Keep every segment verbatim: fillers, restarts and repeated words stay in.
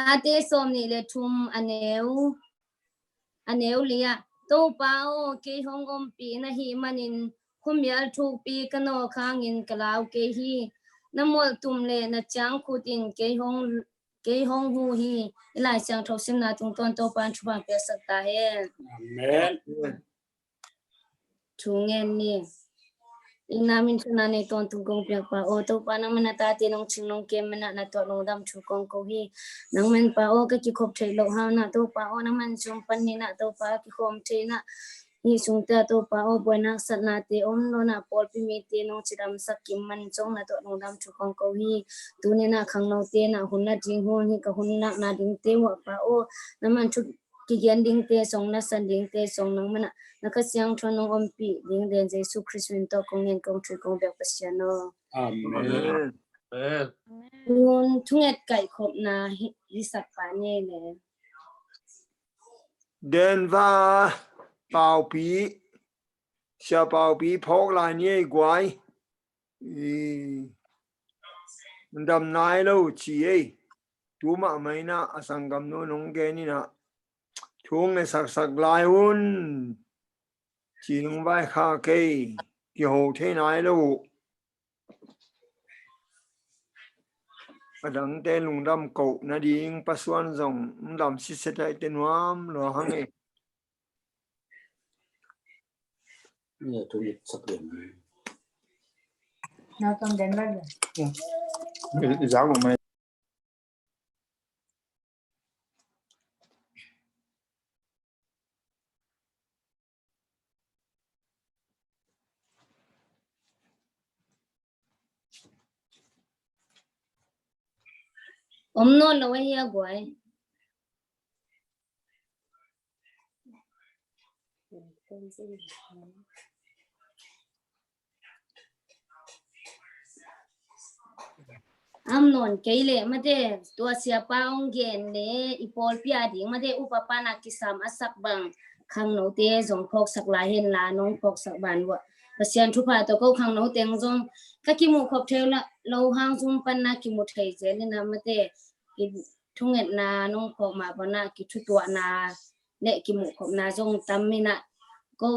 Late sawmnih le thum, a neu, a neu li ah, Topa aw, kei hong ompih na hih manin khuamial thukpi ka nawk hangin ka lau kei hi. Na molhtum le na ciangkhut in kei hong, kei hong huh hi. I Lai Siangtho simna tungtawn Topa in thupha piaksak ta hen. Amen. Thungen ni. Ina min thuna nei tawntung kong piakpa aw, Topa nangman na tate nong cing nong kem manah na tuah lungdam thu kong ko hi. Nangman pa aw, ka kikhop theih loh hang na Topa aw, nangman sum pan ni na Topa, kikhawm theih na hi sungta Topa aw, buainak satnate om lo na pawlpi mite nong cidamsak kim man zong na tuah lungdam thu kong ko hi. Tuni na khangnote na hun na ding hun hi ka hun nak na dingte uh pa aw, nangman thu kigen dingte zong, na san dingte zong nangman ah na Kha Siangtho nong ompih ding den Jesu Khrist min tawh kong ngen kong thei kong biak Pasian aw. Amen. Amen. Nun thunget kaihkhopna hi, hi sak pa ni le. Denver Paupi, Sia Paupi phawk lai ni ei guai. I dam nai lo ci ei. Tuma maina a sanggamnu nong gen ina thung e saksak lai un ci nung vai kha kei kiho thei nai lo. A dangte lungdam ko nading pasuan zong lungdam siset ai te nuam lo hang e. Om nawn lo ahi a guai. Om nawn kei leh mate, tua siapa hong gen le i pawlpi a ding mate, upa pan a kisam a sak bang khangnote zong phawksak lai hen la, nong phawksak ban uah Pasian thupha tawh ko khangno teng zong ka kimuh khop thei lo hang zum pan na kimu thei zel ina mate, i thungetna nong phawk mah pan a kithutuahna le kimuhkhopna zong tam ina, ko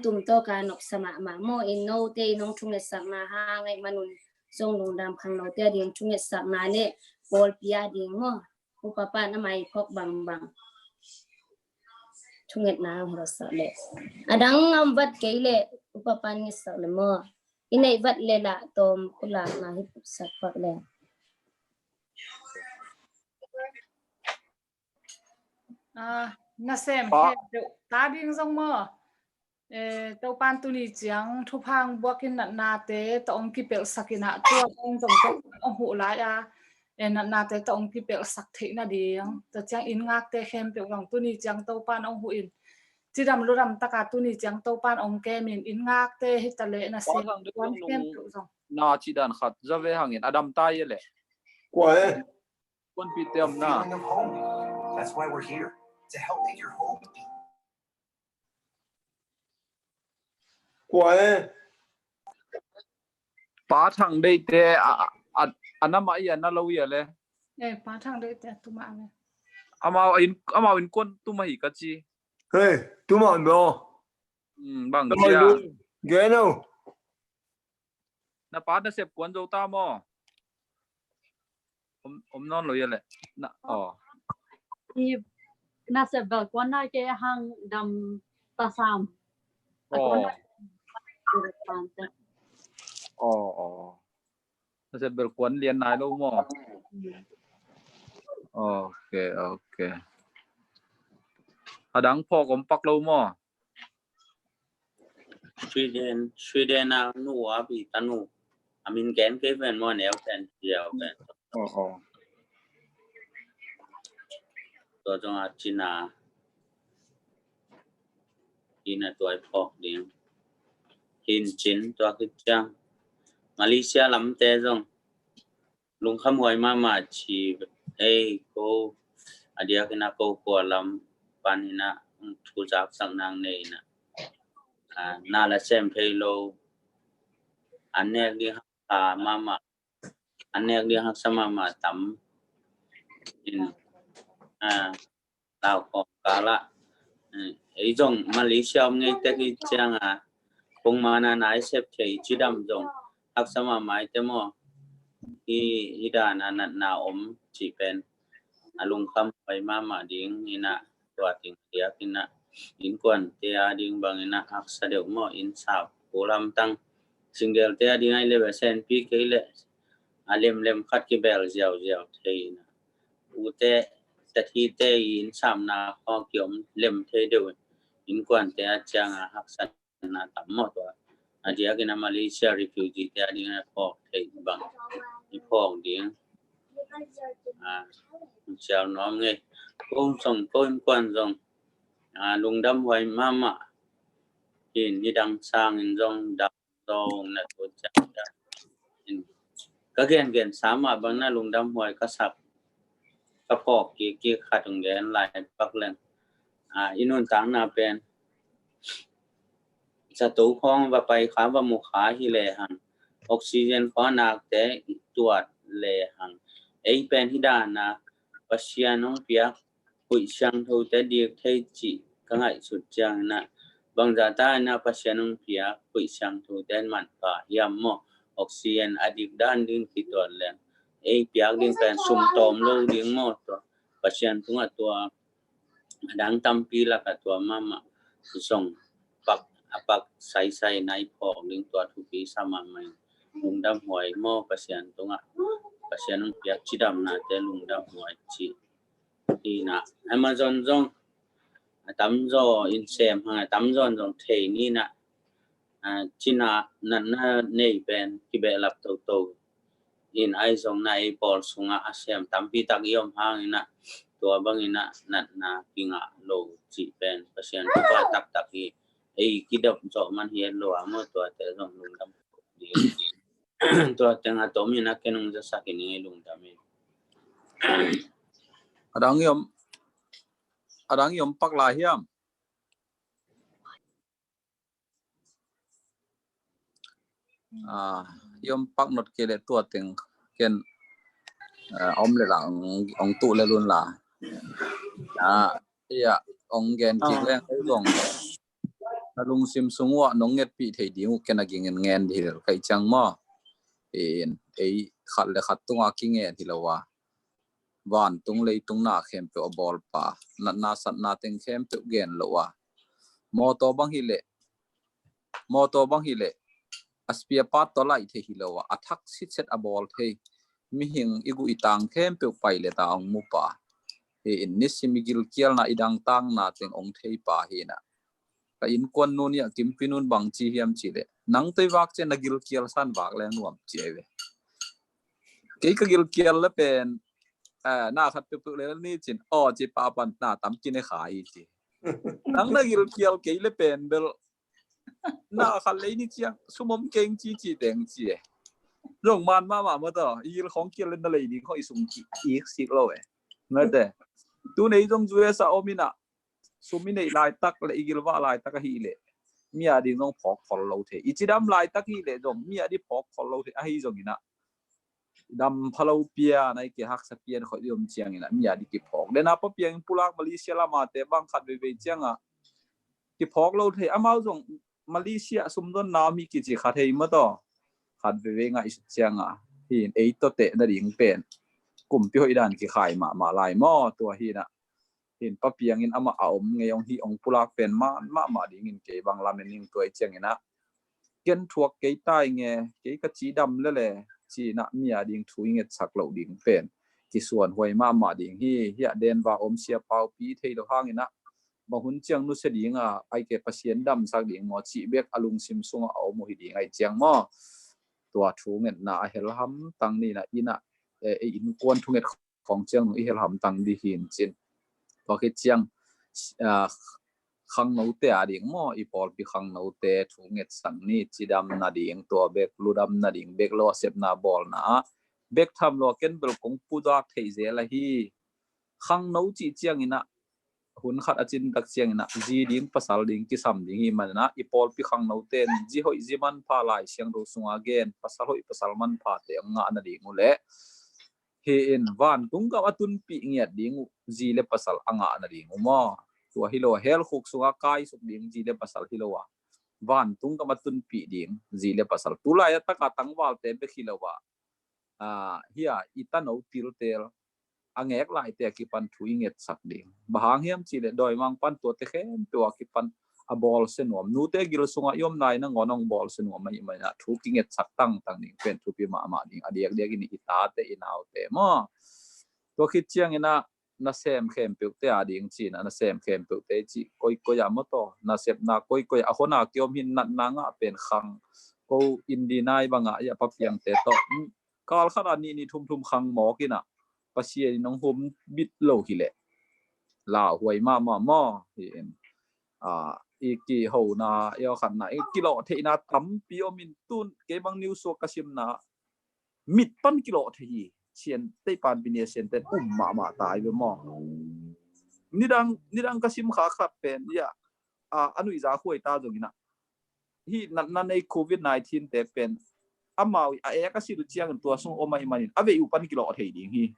tum tawka nopsa mahmah maw, in note in hong thungetsakna hang aih manun zong lungdam khangnote a ding thungetsakna le pawlpi a ding maw, upa pan a mai phawk bangbang thungetna hong hawsak le a dang ngam vat kei le upa pan ngetsak le maw, i neih vat le lah tawm pulakna hi sak pak le. Ah, nasem pa- khe deuh ta ding zong maw? Eh, Topan tuni ciang thupha hong buakin natnate tawh hong kipelhsak ina tua hong zong tawh hong huh lai a. Eh, natnate tawh hong kipelhsak theih nading tua ciang inn ngakte khempeuh zong tuni ciang Topan hong huh in cidam ludam taka tuni ciang Topan hong kemin inn ngakte hi ta le nasem kuan khempeuh zong. Na cidan khat za ve hangin a dam ta i le. Kua e? Kuanpite om na. Kua e? Pa Thang Deite a, a, a na mah i a na lo i a le. Eh, Pa Thang Deite a tuma a le. Amau in, amau in kuan tuma hi ka ci. Hei, tuma lo. Hmm, bang cia. Geno. Na pa nasep kuan zo ta maw? Om, om nawn lo i a le. Na, aw. I nasep bel kuan nai ke hang dam ta sam. Aw. Aw, aw. Nasep bel kuan lian nai lo maw? Ok, ok. A dang phawk om pak lo maw? Sweden, Sweden a nu a pi tanu. A min gen kei ven maw, neu pen, neu pen. Aw, aw. Tua zong a cina. Ina tuai phawk ding. Hin cin tua khit ciang. Malaysia lamte zong. Lungkham huai mahmah ci ei ko a diakin a ko kua lam panin a thu zaksak nang nei na. Ah, na la sem phei lo. An nek ding haksa mahmah. An nek ding haksa mahmah tam. In a, lau kawm kala, eh, ei zong Malaysia om ngei tek hi cianga, kong mana nai sep thei cidam zong haksa mahmah te maw. Hi, hi dana natna om cih pen a lungkham huai mahmah ding ina, tua ting diak ina, innkuante a ding bang ina haksa deuh maw, inn sap, pu lamtang, single te a ding ai le besen pi kei le a lemlem khat kibel ziauziau thei ina, ute tathite i inn sapna khaw kiom lem thei deuh in, innkuante a cianga haksa na tam maw tua. A diakin a Malaysia refugee te a ding a phawk thei bang i phawk ding. A, siau nuam ngei. Ko zong, ko innkuan zong, a, lungdam huai mahmah in, nidang sangin zong dam zong na tu ciang in. Ka gen gen sa mah bang na lungdam huai ka sak, ka phawk kik kik khat hong gen lai pak leng. A, i nuntakna pen zato khawng va pai kha, va mu kha hi lehang, oxygen khawng nakte tuat lehang, ei pen hi dana Pasian hong piak huih siangthote dik thei cih ka ngaihsut ciangin ah, bangzah ta in ah Pasian hong piak huih siangthote manpha hiam maw? Oxygen a dik dan ding kituat leng, ei piak ding pen sum tawm lo ding maw? Tua Pasian tungah tua a dang tampi lakah tua mahmah zong pak, a pak saisai nai phawk ding tua thupi sa mahmah in, lungdam huai maw Pasian tungah, Pasian hong piak cidamnate lungdam huai ci. Ina, Amazon zong a tamzaw in sem hang, a tamzaw in zong thei nina, a, cina natna nei pen kibehlap toto in, ai zong na ei pawl sungah a sem tampi tak i om hang ina, tua bang ina natna kingah lo cih pen Pasian thupha taktak hi. Ei kidop zawh man hi et lo a maw, tuate zong lungdam ding. Tua teng a tom ina ken hong zasak in i lungdam in. A dang i om, a dang i om pak lai hiam? A, i om pak not kei le tua teng ken, a, om le la ong, ong tu le lun la. A, ia, ong gen kik leng ei zong na lungsim sung uah nong ngetpih thei ding uh ken a gingen ngen di hil kai ciang maw? In, ei khat le khat tunga kingen hi lo a, vantung leitung na khempeuh a bawlpa, natna satna teng khempeuh gen lo a, mawtaw bang hi leh, mawtaw bang hi leh a spare part tawh laih thei hi lo a, a thak sitset a bawl thei, mihing i guh i tang khempeuh pai le ta ong mupa. Hi in, nisim i gilkialna, i dangtakna teng ong theipa hi na. Ka innkuan nun ia Kimpi nun bang ci hiam ci le, nang toi vak cian na gilkial san vak leng nuam ci ai ve. Kei ka gilkial le pen, a, na khat peuhpeuh le ni cin, aw ci pa pan na tam kine kha hi ci. Nang na gilkial kei le pen bel na khat lei ni ciang sum om keng ci ci teng ci e. Zong man mahmah maw taw, i gil khawng kial le na lei ding khawng i sum ki ik sik lo e. Mate, tu nei zong U S a om ina, sum i neih laitak le i gilvah laitak ahi le, mi a ding zong phawk khol lo thei. I cidam laitak hi le zong mi a ding phawk khol lo thei ahi zong ina, dam pha lo pian, ai ke haksa pian khoi i om ciang ina mi a ding kiphawk. Dena pa piang pulak Malaysia lama te bang khat veivei cianga kiphawk lo thei. Amau zong Malaysia sumzon na mi kici khat hei maw taw. Khat veivei ngaihsut cianga hi in, ei tawh teh na ding pen kumpi hoih dan kikhai mahmah lai maw? Tua hi na. Hin pa piangin amah a om ngei ong hi ong pulak pen man mahmah dingin kei bang lamen ning tuai ciangin ah, ken thuak kei tai nge, kei ka cidam lele ci-in ah mi a ding thu i ngetsak loh ding pen kisuan huai mahmah ding hi. Hiah Denver om Sia Paupi thei lo hangin ah, bang hun ciang nusia ding a, ai ke Pasian damsak ding maw cih bek a lungsim sungah a om uh hi ding ai ciang maw? Tua thu ngetna a hel hamtang ni na in ah, eh, ei innkuan thunget khong ciang nu i hel hamtang di hin cin. Tua khit ciang, ah, khangnote a ding maw, i pawlpi khangnote thu ngetsang ni, cidam nading, tua bek ludam nading, bek lawhsepna bawlna ah bek tham lua ken bel kong pudak theih zel ahi. Khangno cih ciangin ah, hun khat a cin tak ciangin ah, zi ding pasal ding kisam ding hi manin ah, i pawlpi khangnote in zi hoih zi manpha Lai Siangtho sunga gen, pasal hoih pasal manphate a ngah nading uh leh, hi in vantung gam a tunpih ngiat ding uh zi le pasal a ngah nading uh maw. Tua hi lo a, hell khuk sungah kaisuk ding zi le pasal hi lo a, vantung gam a tunpih ding zi le pasal. Tulai a taka tangvalte bek hi lo a, a, hia i tano tiltel a ngek laite a kipan thu i ngetsak ding. Bang hang hiam cih leh dawimangpa'n tuate khempeuh a kipan a bawlsia nuam, nute gil sungah i omna in nangawn hong bawlsia nuam ahih manin ah thu kingetsak tangtang ding pen thupi mahmah ding. A diakdiakin i tate i naute maw. Tua khit ciangin ah nasem khempeuhte a ding ci-in ah, nasem khempeuhte cih koikoi ah maw taw, nasepna koikoi ah, a hon a kiom hi in, natna ngah pen khang, ko India nai bang ah i a papiangte tawh, hmm, kal khat a nih nih thum thum khang mawk in ah, Pasian in hong humbit lo hi leh lauhuai mahmah maw. Hi in, a, i kihona, i awkhatna, i kilawh theihna tampi om in, tun kei bang news suak ka simna, mit pan kilawh thei hi. Sian tei pan binia sian ten um mahmah ta hi ve maw. Nidang, nidang ka sim kha khat pen, ya, a, a nuihza khuai ta zongin ah, hih natna nei covid nineteen te pen amau a ek a sit uh ciangin tua sung om ahih manin a veih uh pan kilawh thei ding hi,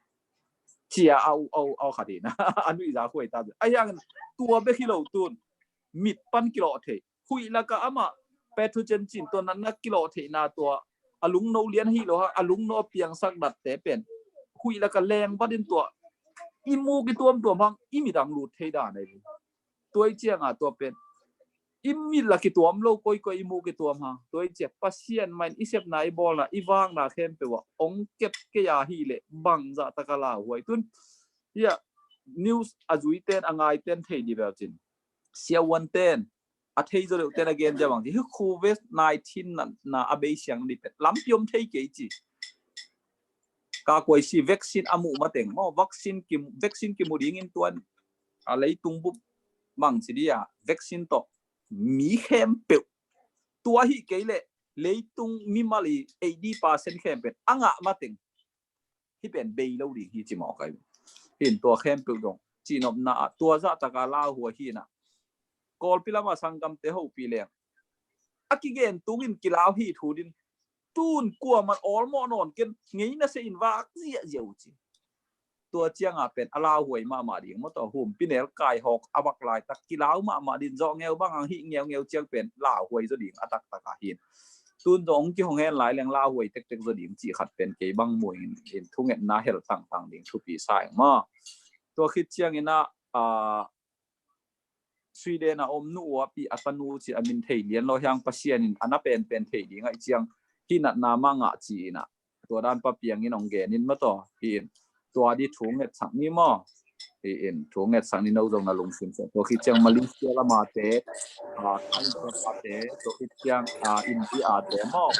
ci-a a u, a u, a u khat in a nuihza khuai ta zong. Ahi hangin tua bek hi lo tun, mit pan kilawh thei. Huih lakah amah pathogen ci-in tua natna kilawh theihna tua a lungno lian hi lo hang, a lungno a piangsak datte pen huih lakah lengvatin tua i muk i tuamtuam hang i midang lut thei dan ahi. Tua i cianga tua pen i mit lak i tuam lo, koikoi i muk i tuam hang. Tua i ciang Pasian mah in i sepna, i bawlna, i vakna khempeuh ah hong kep kei a hi leh bangzah taka lauhuai. Tun, hia, news a zuiten, a ngaiten thei dih bel cin, siavuanten a thei zaw deuhten a gen dia bang ci, hih covid nineteen na, na a beisiang dih pen lampi om thei kei ci. Ka kuai si vaccine a muh mateng maw, vaccine ki, vaccine kimu dingin tuan a leitung bup bang ci dia, vaccine tawh mi khempeuh, tua hi kei leh leitung mimal i eighty percent khempeuh a ngah mateng hih pen bei lo ding hi ci mawk ahi. Hin tua khempeuh dong cihnopna ah tua zah taka lauhuai hi in ah, Kawlpi lamah sanggamte hopih leng a kigen tungin kilau hi thu din, tun kuaman awlmawh nawn ken, ngei nasia in vak ziahziah uh ci. Tua cianga pen a lauhuai mahmah ding maw taw, humpi nel kai hawk a vak laitak kilau mahmah din, zawh ngeu bang hang hih ngeungeu ciang pen lauhuai zaw ding a taktak a hin. Tun zong hong kihong hen lai leng lauhuai tektek zaw ding cih khat pen kei bang mu in, in thungetna hel tangtang ding thupi sa ing maw. Tua khit ciangin ah, a, Sweden a om nu uh a pi a tanu ci a min thei lian lo hiang, Pasian in a na penpen thei ding ahi ciang hih natna mah ngah ci in ah, tua dan papiangin hong genin maw taw, hi in tua di thu ngetsak ni maw. Hi in thu ngetsak ni, no zong na lungsim sa. Tua khit ciang Malaysia lamate, a, Thai lamate, tua khit ciang, a, India te maw,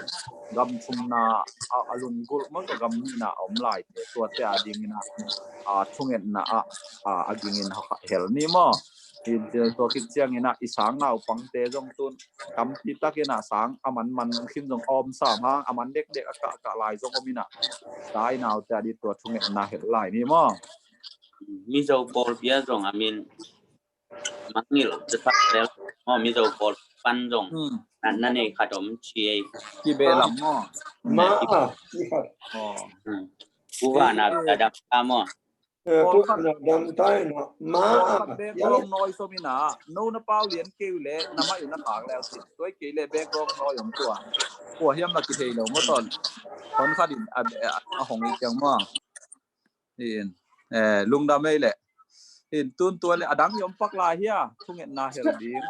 gam thumna a, a lunggulh maw, tua gam nihna a om laite, tuate a dingin ah, a, thungetna ah, a, a gingin hel ni maw. Hi in tua khit ciangin ah i sang naupangte zong tun tampi takin ah sang a manman khin zong a om sam hang, a man dekdek a kahkah lai zong om in ah, tai naute a di tua thungetna hel lai ni maw. Mizo pawlpi ah zong a min mangngilh ci pak lel maw, Mizo pawl pan zong, hmm, natna nei khat om ci ei. Kibe lam maw. Ma a. Aw. Hmm. Pu Vana a dam ta maw. Eh, Paul khat, Paul khat bek lawng nawi som in ah, no na pau lian kei uh leh na mai uh na khak leu sin. Tua kei leh bek lawng nawi om tua. Kua hiam na kithei lo maw taw. Paul khat in a, a, a hong i ciang maw. In, eh, lungdam ei leh. In, tun tua leh a dang i om pak lai hia, thungetna hel ding.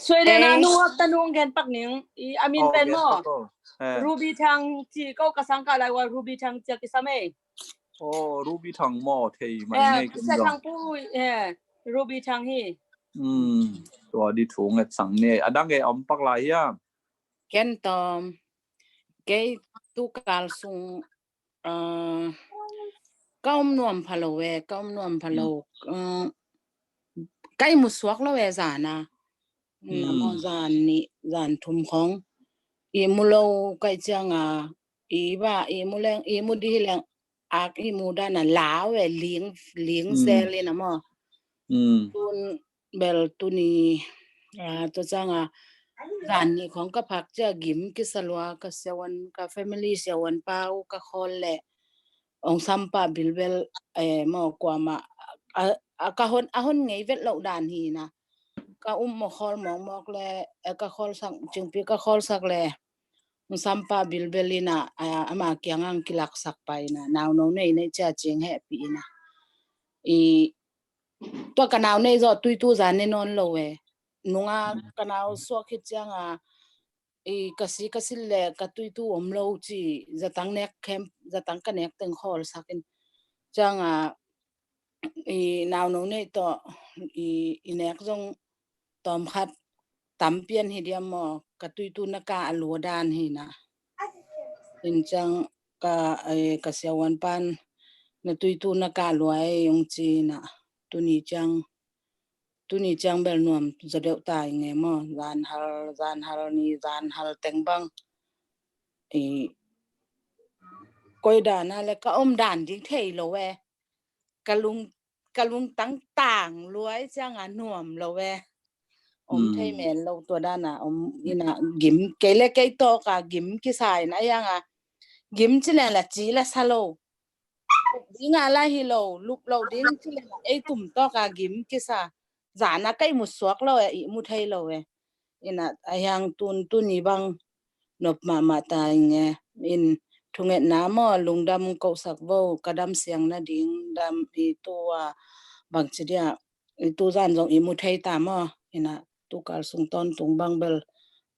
Sweden a nu hak ta nung gen pak ning, i a min pen maw. Ruby Thang ci ko ka sang ka lai ua, Ruby Thang ci a kisam ei. Aw, Ruby Thang maw, thei mai ngei ken zong. Thang pu, eh, Ruby Thang hi. Hmm, tua di thu ngetsak ni. A dang e om pak lai hia. Ken tawm, kei tu kal sung, ah, ka om nuam pha lo e, ka om nuam pha lo. Hmm. Ah, ka i mu suak lo e zan a. Hmm, hmm. Maw zan nih, zan thum khong. I mu lo ka i ciang a, i va, i mu leng, i mu di hi leng, ak i mu dan a lau e, ling, ling zel in a maw. Hmm. Tun bel tuni, ah, tua ciang a, zan nih khong ka phak cia gim kisa lua, ka siavuan, ka family siavuan pau, ka khawl leh ong sam pah bilbel, eh, maw kuamah a, a ka hon, a hon ngei vet loh dan hi na. Ka um mawk khawl mawkmawk le, eh, ka khawlsak, cingpi ka khawlsak le, sampa bilbel ina, a, ama kiang ang kilaksak pa ina, nauno nei nei cia cing hehpih ina. I, tua ka nau nei zawh tuitu zan ne nawn lo e. Nunga ka nau suak khit cianga, i ka si ka sil le ka tuitu om lo ci, zatang nek khem, zatang ka nek teng khawlsak in. Cianga, i nauno nei tawh, i, i nek zong tawm khat tam pian hi diam maw, ka tuitu na ka a lua dan hi na. In ciang ka, eh, ka siavuan pan na tuitu na ka lua ei ong ci na. Tuni ciang, tuni ciang bel nuam zaw deuh ta i nge maw, zanhal, zanhal ni, zanhal teng bang. I, koi dan a le ka om dan ding thei lo e. Ka lung, ka lungtang tang luai cianga nuam lo e. Om thei men lo tua dana, om ina gim, kei le kei tawka gim kisa ina ianga. Gim ci le la ci la sa lo. Dinga la hi lo, lup lo ding ci le la ei tum tawka gim kisa. Zana ka i mu suak lo e, i mu thei lo e. Ina a hiang tun, tuni bang nop mahmah ta i nge. In thungetna maw, lungdam kosak vo, ka dam siang nading dam i tua bang ci dia, i tu zan zong i mu thei ta maw. Ina tukal sung tawntung bang bel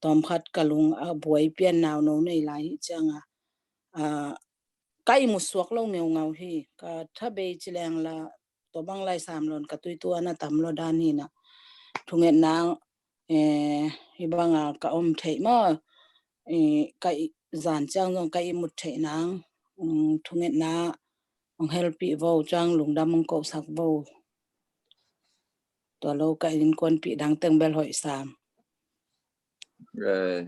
tawm khat ka lung a buai pian nauno nei lai hi cianga. A, ka i mu suak lo ngeungau hi, ka tha bei ci leng la, tua bang lai sam lon ka tuitu ana tam lo dan hi na. Thungetna, eh, hi banga ka om thei maw, eh, ka i zan ciang zong ka i mut thei nang, mm, thungetna ong helpih vo, ciang lungdam ong kosak vo. Tua lo ka innkuanpih dang teng bel hoih sam. Eh,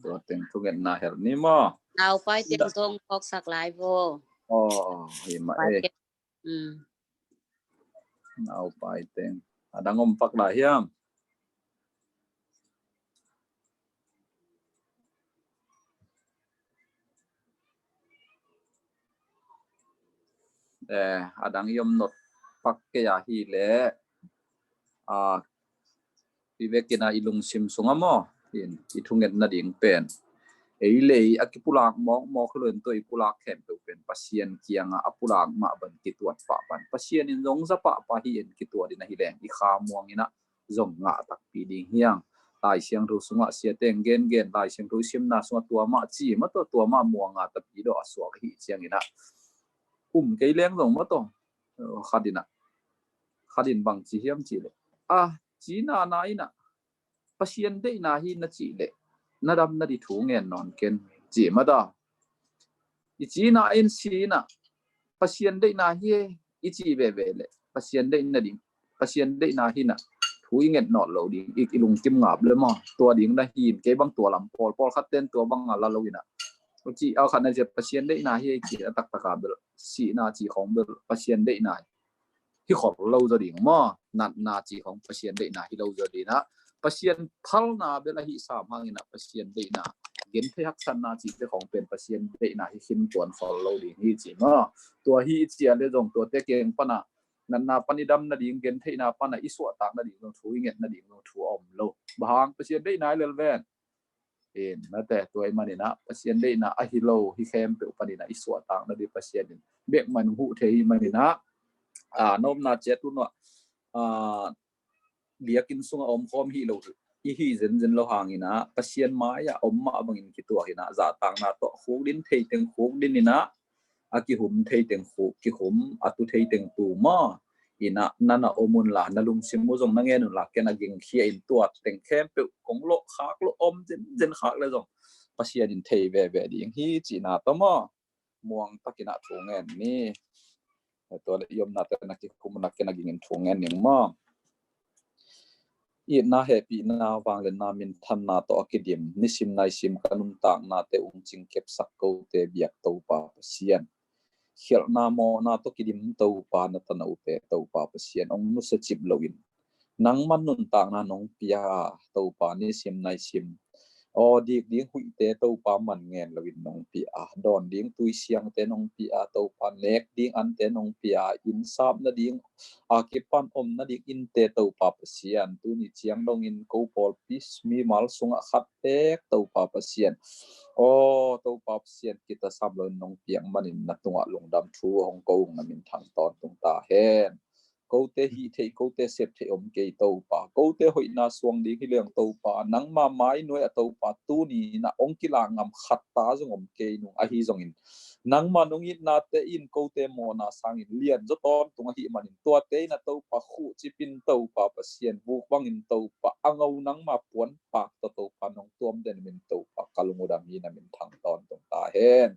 tua teng thungetna hel ni maw? Naupai teng zong phawksak lai vo. Oh, hi mah e. Naupai teng. A dang om pak lai hiam? Eh, a dang i om nop pak kei a hi le, a, i vekin a i lungsim sunga maw, in, i thunget nading pen, ei le ei a kipulak mawkmawk hi lo in, tua i pulak khempeuh pen Pasian kianga a pulak mah ban kituat pahpah in, Pasian in zong za pahpah hi in, kituat in ahi leng i kha muang in a zong ngah takpi ding hiang. Lai Siangtho sungah siate in gengen, Lai Siangtho i simna sungah tua mah ci mah tawh, tua mah muanga tapi dawh a suak ahi ciangin a, um kei leng zong mah tawh, khat in a, khat in bang ci hiam cih leh, a, cina na in a, Pasian deihna hi na cih leh, na dam na di thu ngen nawn ken, ci mah ta. I cina in si in a, Pasian deihna hi e, i ci veve leh, Pasian deihna ding, Pasian deihna hi na, thu i nget nawt lo ding, i, i lungkim ngap le maw, tua ding na hi in, kei bang tua lam pawl, pawlkhat ten tua bang a la lo in a. Ci, a khat na ci, Pasian deihna hi e, ci a taktak a bel, sihna ci khong bel, Pasian deihna hi hi khol lo zaw ding maw, natna ci khong Pasian deihna hi lo zaw ding a, Pasian phalna bel ahi sam hangin a, Pasian deihna, genthei haksatna cihte khong pen Pasian deihna hi khin tuan khol lo ding hi ci maw. Tua hi i ci a le zong tuate kiang pana, natna pan i dam nading, gentheihna pana i suahtak nading zong thu, i nget nading zong thu a om lo. Bang hang, Pasian deihna hi lel ven. In, nate, tua i manin a, Pasian deihna ahi lo hi khempeuh panin a i suahtak nading Pasian in bek man huh thei hi manin a, a, nopna ciat tu nuah, a, biakinn sungah omkhawm hi lo, i hi zenzen lo hangin a, Pasian mai-ah om mah bangin kituak in a, zahtakna tawh khukdin thei teng khukdin in a, a kihum thei teng khuk kihum, a tu thei teng tu maw. In a, na na om un la, na lungsim uh zong na ngen un la, ken a gingkhia in, tua teng khempeuh kong lawh khak lawh om zenzen khak le zong Pasian in thei veve ding hi cihna tawh maw. Muang takin a thu ngen ni. Tua le i omna te na kikhum un la, ken a gingin thu ngen ning maw. Itna, hehpihna, vangliatna, minthanna tawh a kidim, nisim naisim ka nuntaknate ung cing kepsak kote biak Topa Pasian. Khialhna mawhna tawh kidim Topa, na tanote Topa Pasian, ong nusia cip loin nangman nuntakna nong pia a, Topa, nisim naisim Aw, dik ding huihte Topa man ngen loin nong pia, dawn ding tui siangte nong pia Topa, nek ding ante nong pia, inn sap nading a kipan om nading innte Topa Pasian, tuni ciang dongin ko pawlpi mimal sungah khat tek Topa Pasian, aw Topa Pasian, kitasam loin nong piak manin na tungah lungdam thu hong ko ung, na min thang tawntung ta hen. Kote hih theih, kote sep theih om kei Topa. Kote hoihna suang ding hi leng Topa, nangma mai nuai a Topa, tuni in ah ong kilak ngam khat ta zong om kei nung, ahi zongin nangma nong itnate in kote mawhna sangin lian zaw tawntung ahih manin tuate in ah Topa khuhcip in Topa Pasian, vuk bangin Topa a ngo nangma puan pak tawh Topa nong tuam den min Topa ka lungudam hi, na min thang tawntung ta hen.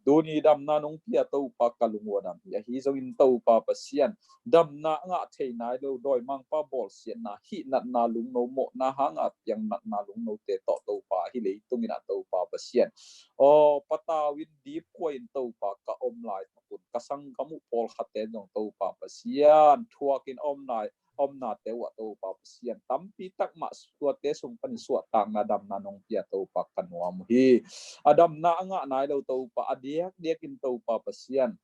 Tuni damna nong pia Topa ka lungudam hi, ahi zongin Topa Pasian, damna a ngah thei nai lo, dawimangpa bawlsiatna, hih natna lungno, mawhna hanga piang natna lungnote tawh Topa hih leitungin ah Topa Pasian, aw patau in dipkua in Topa ka om lai takun ka sanggam uh pawlkhatte zong Topa Pasian thuakin a om nai omnate uh ah Topa Pasian, tampi tak mah tuate sung panin suahtakna damna nong pia Topa ka nuam uh hi. A damna a ngah nai lo Topa, a diakdiakin Topa Pasian,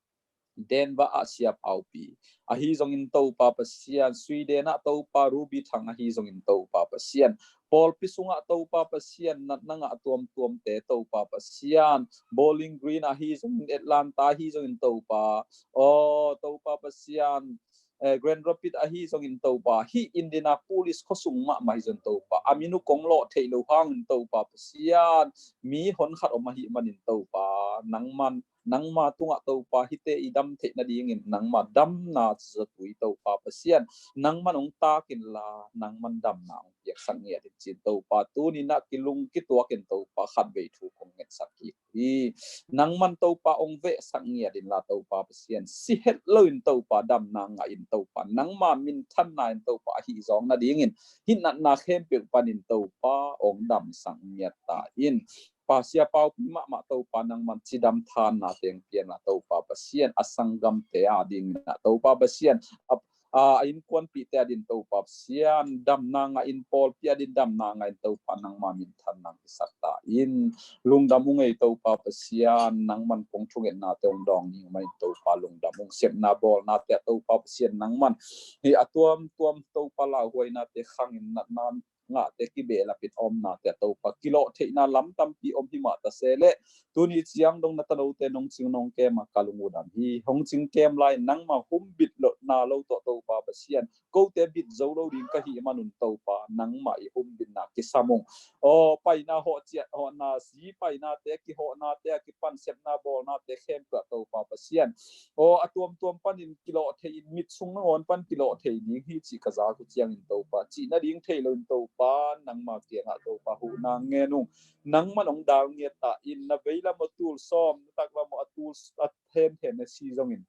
Denver ah Sia Paupi, ahi zongin Topa Pasian, Sweden ah Topa Ruby Thang, ahi zongin Topa Pasian, pawlpi sungah Topa Pasian, natna ngah tuamtuamte Topa Pasian, Bowling Green, ahi zongin Atlanta, ahi zongin Topa, aw Topa Pasian, eh, Grand Rapids, ahi zongin Topa, hih Indianapolis khuasung mahmah hi zong Topa, a min uh kong lawh theih loh hangin Topa Pasian, mi honkhat om ahih manin Topa, nangman nangma tungah Topa hihte i dam theih nadingin nangma damna zatui Topa Pasian, nangman ong takin la, nangman damna ong piaksak ngiat in cin Topa, tuni in ah kilung kituakin Topa khatvei thu kong ngetsak kik hi. Nangman Topa ong vehsak ngiat in la Topa Pasian, si het loin Topa damna ngah in Topa, nangma minthanna in Topa ahi zawng nadingin hih natna khempeuh panin Topa ong damsak ngiat ta in. Pa Sia Paupi mahmah Topa, nangman cidam thanna teng pian la Topa Pasian, a sanggamte a dingin ah Topa Pasian, a, a innkuanpihte a din Topa Pasian, damna ngah in, pawlpi a din damna ngah in Topa, nangma minthanna ong piaksak ta in. Lungdam ung ei Topa Pasian, nangman kong thungetnate ong dawng ning manin Topa lungdam ung, sepna bawlnate ah Topa Pasian, nangman hih a tuamtuam Topa lauhuainate khangin natna ngahte kibehlapin omnate ah Topa kilawh theihna lam tampi om hi mah ta se leh, tuni ciang dong na tanote nong cing nong kem a ka lungudam hi. Hong cing kem lai nangma humbit lohna lo tawh Topa Pasian, kote bit zo lo ding ka hih manun Topa, nangma i humbitna kisam ung. Aw paina hawh ciat hawhna, zi painate, kihawhnate a kipan sepna bawlnate khempeuh ah Topa Pasian, aw a tuamtuam panin kilawh thei in, mit sung nangawn pan kilawh thei ding hi cih ka zak uh ciangin Topa, cih nading thei loin Topa, nangma kiangah Topa huhna ngen ung. Nangman ong dal ngiat ta in, na veilam aw tul sawm, na taklam aw a tul a hemhem na si zongin,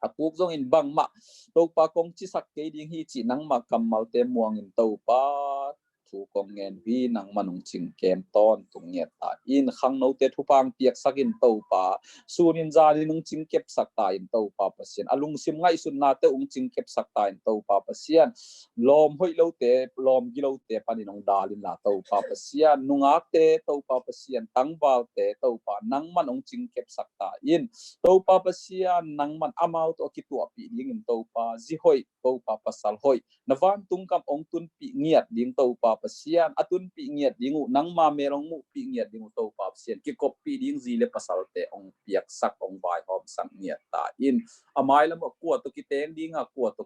a puk zongin bangmah Topa kong cisak kei ding hi cih nangma kammalte muangin Topa thu kong ngen uh hi. Nangman ong cingkem tawntung ngiat ta in, khangnote thupha ong piaksak in Topa, sunin zanin ong cingkepsak ta in Topa Pasian, a lungsim ngaihsutnate ong cingkepsak ta in Topa Pasian, lawm hoih lote, lawm gilote panin ong dal in la Topa Pasian, nungakte Topa Pasian, tangvalte Topa, nangman ong cingkepsak ta in Topa Pasian, nangman amau tawh a kituahpih dingin Topa, zi hoih Topa, pasal hoih, na vantung gam ong tunpih ngiat ding Topa Pasian, a tunpih ngiat ding uh nangma mel ong muhpih ngiat ding uh Topa Pasian, kikoppih ding zi le pasalte ong piaksak, ong vaihawmsak ngiat ta in. A mailam ah kua tawh kiteng ding a, kua tawh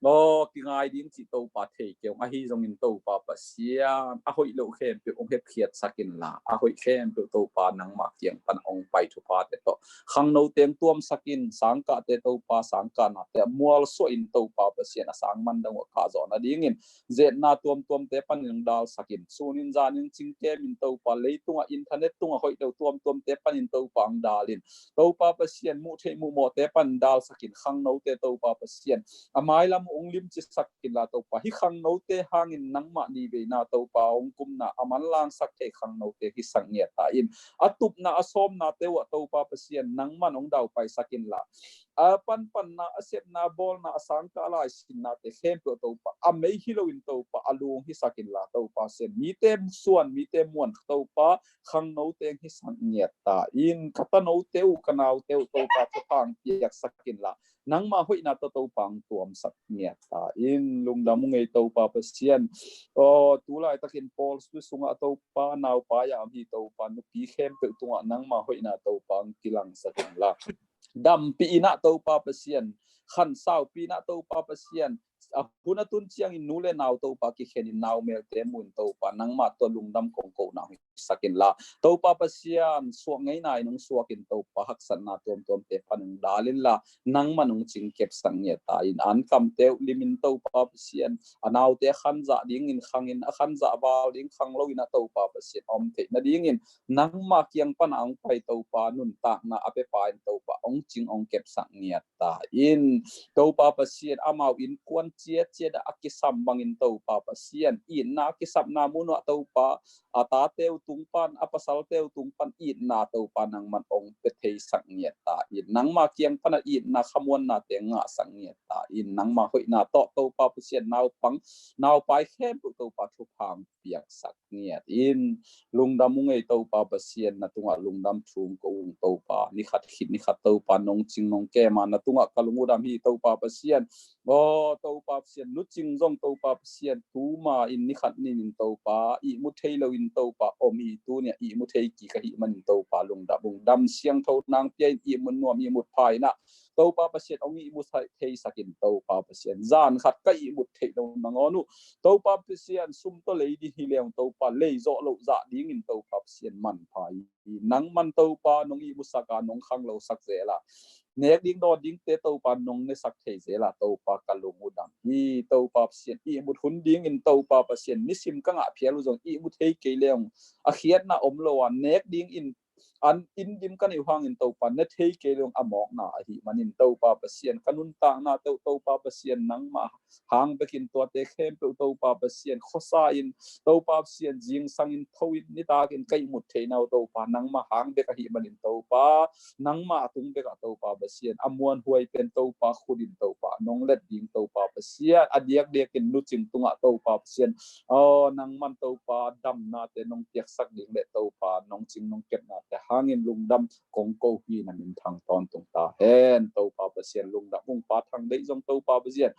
aw kingai ding cih Topa thei kei ung, ahi zongin Topa Pasian, a hoih loh khempeuh ong hepkhiatsak in la, a hoih khempeuh Topa nangma kiang pan ong pai thuphate tawh khangnote ong tuamsak in, sangkahte Topa, sangkahnate ah mualsuah in Topa Pasian, a sang man dong uh a kah zawh nadingin zetna tuamtuamte panin ong dalsak in, sunin zanin cingkem in Topa, leitungah internet tungah hoih lo tuamtuamte panin Topa ong dal in, Topa Pasian, muh theih muh mawhte panin dalsak in, khangnote Topa Pasian, a mailam hong limci sak inla Topa, hih khangnote hangin nangmah nivei na Topa hong kumna a manlangsak thei khangnote hisak ngiat ta in, a tupna a sawmnate uh ah Topa Pasian nangman hong daupaisak inla, a panpanna, a sepna, bawlna, a sangkah, a laisinnate khempeuh Topa, a mei hi loin Topa a lung hisak inla Topa Pasian, mite suan, mite muan Topa, khangnote hisak ngiat ta in, ka tanote uh, ka naute uh Topa, thupha hong piaksak inla, nangma hoihna tawh Topa hong tuamsak ngiat ta in, lungdam ung ei Topa Pasian. Aw, tu laitakin Paul sungah Topa, naupai a om hi Topa, nupi khempeuh tungah nangma hoihna Topa hong kilangsak inla, dampih in ah Topa Pasian, khansaupi in ah Topa Pasian, a hun a tun ciangin nu le nau Topa kikhenin nau melte mun Topa, nangmah tawh lungdam kong kohna hong sak inla, Topa Pasian, suak ngeina in hong suakin Topa, haksatna tuamtuamte pan hong dal inla, nangman hong cingkepsak ngiat ta in, ankamte uh limin Topa Pasian, a naute a khanzah dingin khangin, a khanzah val ding khang loin ah Topa Pasian, om theih nadingin nangma kiang pana hong pai Topa, nuntakna a pepa in Topa hong cing hong kepsak ngiat ta in, Topa Pasian, amau innkuan ciatciat ah a kisam bangin Topa Pasian, itna a kisapna mun uh ah Topa, a tate uh tung pan, a pasalte uh tung pan itna Topa nangman hong pia theisak ngiat ta in, nangma kiang pana itna khamuannate ngahsak ngiat ta in, nangma hoihna tawh Topa Pasian, naupang, naupai khempeuh Topa, thupha hong piaksak ngiat in, lungdam ung ei Topa Pasian, na tungah lungdam thu hong ko ung Topa, ni khat khit ni khat Topa nong cing nong kem a, na tungah ka lung uh dam hi Topa Pasian. Aw Topa Pasian, nu cing zong Topa Pasian, tuma in ni khat nin in Topa, ihmu thei loin Topa om hi, tuni a ihmu thei kik ahih manin Topa lungdam ung, dam siangtho nang pia in, ihmut nuam ihmut pha in ah Topa Pasian, hong ihmu theisak in Topa Pasian, zan khat ka ihmut theih lo nangawn uh Topa Pasian, sum tawh lei ding hi leng Topa, lei zawh loh zah dingin Topa Pasian, manpha hi. Nangman Topa nong ihmusak a, nong khanglosak zel a, nek ding dawn dingte Topa nong nesak thei zel a, Topa ka lung uh dam hi Topa Pasian, ihmut hun dingin Topa Pasian, nisim ka ngah phial uh zong ihmu thei kei leng a khiatna om lo a, nek dingin an inn dim ka neih uh hangin Topa ne thei kei leng a mawkna ahih manin Topa Pasian, ka nuntaknate uh Topa Pasian, nangmah hang bekin tuate khempeuh Topa Pasian, khuasa in Topa Pasian, zingsangin tho in nitakin ka ihmut theihna uh Topa nangmah hang bek ahih manin Topa, nangmah a tung bekah Topa Pasian, a muanhuai pen Topa khut in Topa nong let ding Topa Pasian, a diakdiakin nu cing tungah Topa Pasian, aw nangman Topa damnate nong piaksak ding le Topa nong cing nong kepnate hangin lungdam kong ko hi, na min thang tawntung ta hen. Topa Pasian, lungdam ung, Pa Thang Deih zong Topa Pasian,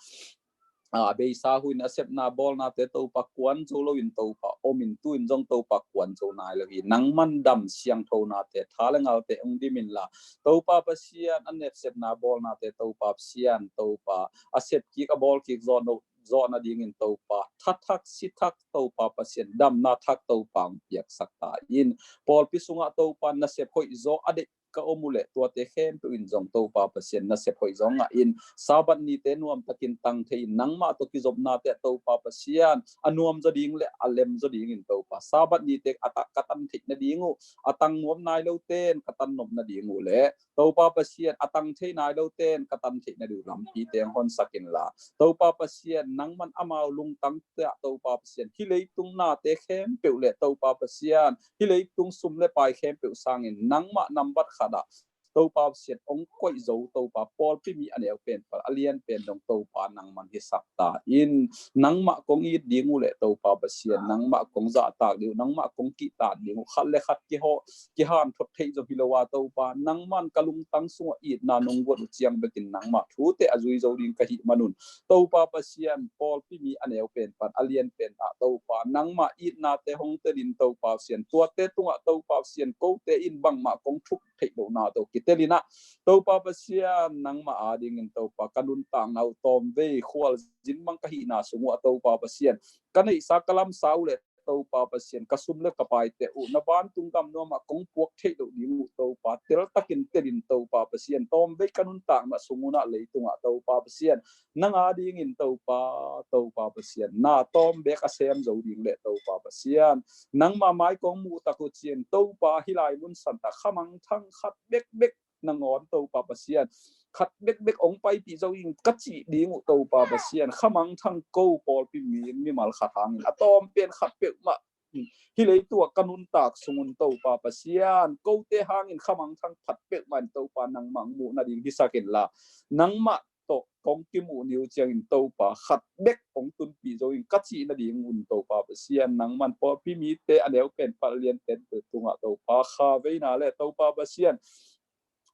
a beisa huin a sepna bawlnate Topa kuan zo loin Topa om in, tu in zong Topa kuan zo nai lo hi. Nangman dam siangthonate, tha le ngalte hong dim inla, Topa Pasian, a nep sepna bawlnate Topa Pasian, Topa a sep kik a bawl kik zawh no zawh nadingin Topa, tha thak si thak Topa Pasian, damna thak Topa hong piaksak ta in. Pawlpi sungah Topa nasep hoih zaw a deih ka om uh leh tuate khempeuh in zong Topa Pasian nasep hoih zaw ngah in, Sabbath nite nuamtakin tang thei in, nangmah tawh kizopnate ah Topa Pasian a nuam zaw ding le a lem zaw dingin Topa, Sabbath nite a tak ka tan theih nading uh, a tang nuam nai lote in ka tan nop nading uh le Topa Pasian, a tang thei nai lote in ka tan theih nading uh lampite hong honsak inla, Topa Pasian, nangman amau lungtangte ah Topa Pasian, hih leitung nate khempeuh le Topa Pasian, hih leitung sum le pai khempeuh sangin nangmah nambat khat ah Topa Pasian hong koih zo Topa, pawlpi mi a neu pen pan a lian pen dong Topa nangman hisak ta in. Nangmah kong it ding uh le Topa Pasian, nangmah kong zahtak ding uh, nangmah kong kihtak ding uh, khat le khat kihaw kihanthot theih zong hi lo a Topa, nangman ka lungtang sungah itna nong guan uh ciang bekin nangmah thute a zui zo ding ka hih manun, Topa Pasian, pawlpi mi a neu pen pan a lian pen ah Topa, nangmah itnate hong telin Topa Pasian, tuate tungah Topa Pasian, kote in bangmah kong thuk theih lohna tawh kitelin ah Topa Pasian, nangmah adingin Topa ka nuntakna uh tawmvei khualzin mang ka hihna sung uh ah Topa Pasian, ka neihsa ka lamsa uh le Topa Pasian, ka sum le ka paite uh na vantung gam nuamah kong puak theih loh ding uh Topa, teltakin telin Topa Pasian, tawmvei ka nuntakna sung un ah leitungah Topa Pasian, nang adingin Topa, Topa Pasian, na tawm bek a sem zo ding le Topa Pasian, nangmah mai kong muh tak uh ciang Topa, hih lai mun santak khamangthang khat bekbek nangawn Topa Pasian, khat bekbek hong paipih zo ing ka cih ding uh Topa Pasian, khamangthang ko pawlpi mi, mimal khat hangin a tawm pen khat peuhmah hi leitung ah ka nuntak sungun Topa Pasian, kote hangin khamangthang khat peuhmah in Topa nangmah hong muh nading hisak inla, nangmah tawh kong kimuh ni uh ciangin Topa khat bek hong tunpih zo ing ka cih nading un Topa Pasian, nangman pawlpi mite a neu pen pal lian pen tungah Topa kha veina le Topa Pasian,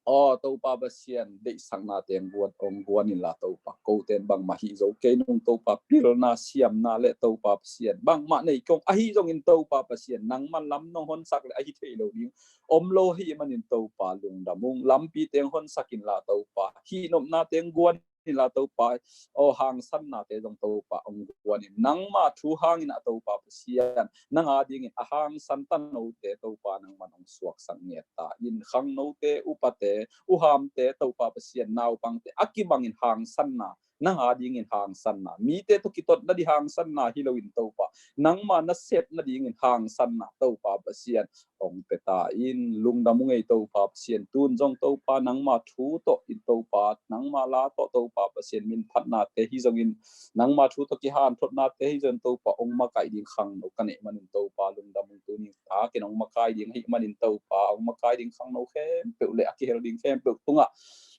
aw Topa Pasian, deihsakna teng guan hong guan inla Topa, koten bangmah hi zo kei nung Topa, pilna siamna le Topa Pasian bangmah nei kong ahi zongin Topa Pasian, nangman lam nong honsak le ahi thei lo ding om lo hi manin Topa lungdam ung, lampi teng honsak inla Topa, hihnopna teng guan inla Topa, aw hangsannate zong Topa hong guan in, nangma thu hangin ah Topa Pasian, nang adingin a hangsan tanote Topa nangman hong suaksak ngiat ta in, khangnote, upate, uhamte Topa Pasian, naupangte a kibangin hangsanna, nang adingin hangsanna, mite tawh kitot nading hangsanna hi loin Topa, nangma nasep nadingin hangsanna Topa Pasian hong pia ta in, lungdam ung ei Topa Pasian, tun zong Topa nangma thu tawh in Topa, nangma la tawh Topa Pasian, minphatnate hi zongin nangma thu tawh kihanthotnate hi zongin Topa hong makaih ding khangno ka neih manin Topa lungdam ung, tuni takin hong makai ding ahih manin Topa hong makai ding khangno khempeuh le a kihel ding khempeuh tungah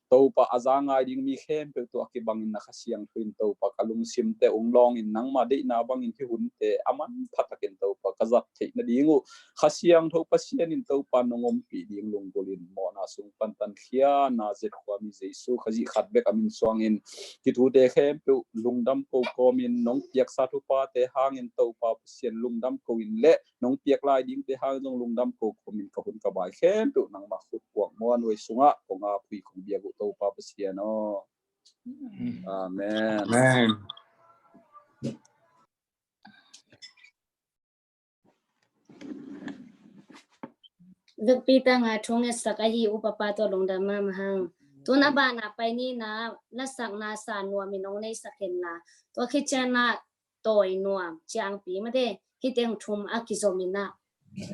Topa a za ngai ding mi khempeuh tawh a kibangin na Kha Siangtho in Topa ka lungsimte hong lawngin nangma deihna bangin hih hunte a manpha takin Topa ka zat theih nading uh Kha Siangtho Pasian in Topa nong ompih ding lunggulh in mawhna sung pantan khia Nazareth khuami Jesu Khazih khat bek a min suangin hih thute khempeuh lungdam ko kawmin nong piaksa thuphate hangin Topa Pasian lungdam ko in le nong piak lai dingte hang zong lungdam ko kawmin ka hun ka bai khempeuh nangma khut puak muan huai sungah kong a phui kong biak uh Topa Pasian aw. Amen. Amen. Vekpi tanga thu ngetsak ahi upapa tawh lungdam mahmah hang. Tun a bana pai ni na, lasakna sa nuam in hong neisak hen la, tua khit ciang na tawi nuam ciangpi mate, hih teng thum a kizom in a,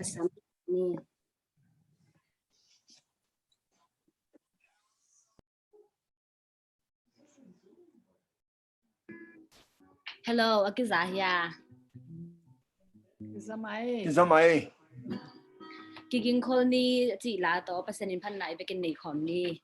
a sam ni. Hello, a kiza hia? Kiza mai. Kiza mai. Kiging khol ni, cih la tawh Pasian in phatna i bekin nei khawm ni.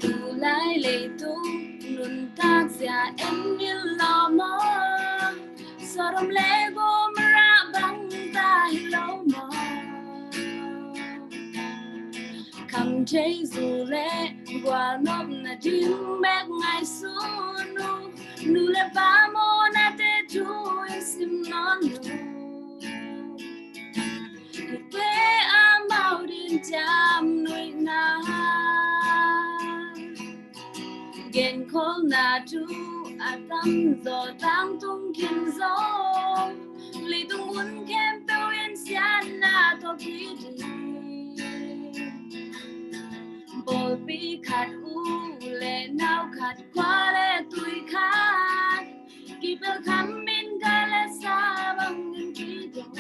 Tulai leitung nuntak zia en mil lo maw? Sodom le Gomorrah bang ta hi lo maw? Kham thei zu le gual nop nading bek ngaihsun uh, nu le pa mawhnate thu in sim nawn lo. Te amau din ciam nuihna, genkholna thu a tamzaw tangtung khin zaw, leitung mun khempeuh in siatna tawh kiding. Pawlpi khat, u le nau khat, khua le tui khat, kipelh kham in ka le sa bangin kidong.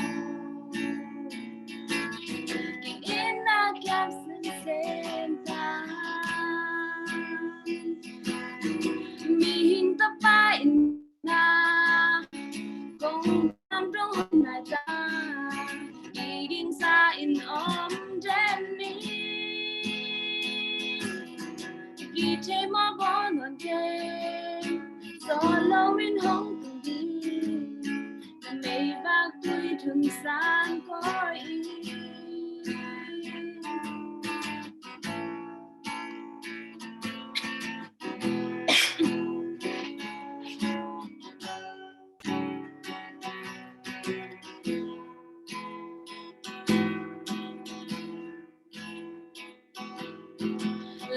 Ki-itna kiam semsem ta. Mihing Tapa in na kong dam dong hong nai ta, kiging sa in om den ni. Kithei mawk aw nuam kei, sawt lo in hong tung ding, meivak tui thum sang koi in.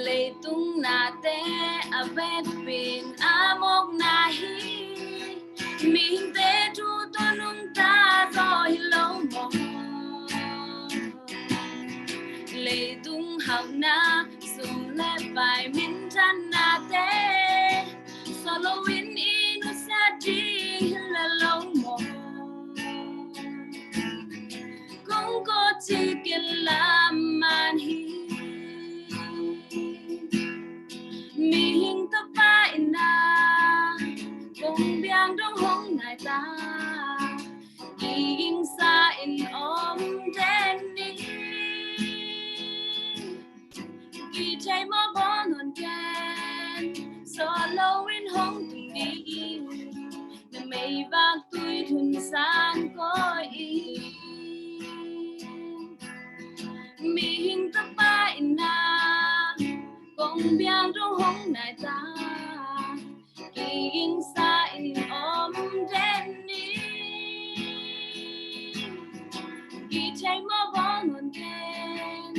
Leitung nate a vekpi in a mawkna hi, mihingte thu tawh nungta zaw hi lo maw? na sum le pai minthannate solo in i nusia ding hi le lo maw? Kong ko ci kin lam man hi. Mihing tapa ina kong biang dong hong nai ta, i gingsa in om den ni. I thei mawh bawl nawn ken, solo in hong tung ding, na meivak tui thun san koi in. Mihing tapa ina kong biang dong hong nai ta, i gingsa in om den ni. I thei mawh bawl nawn ken,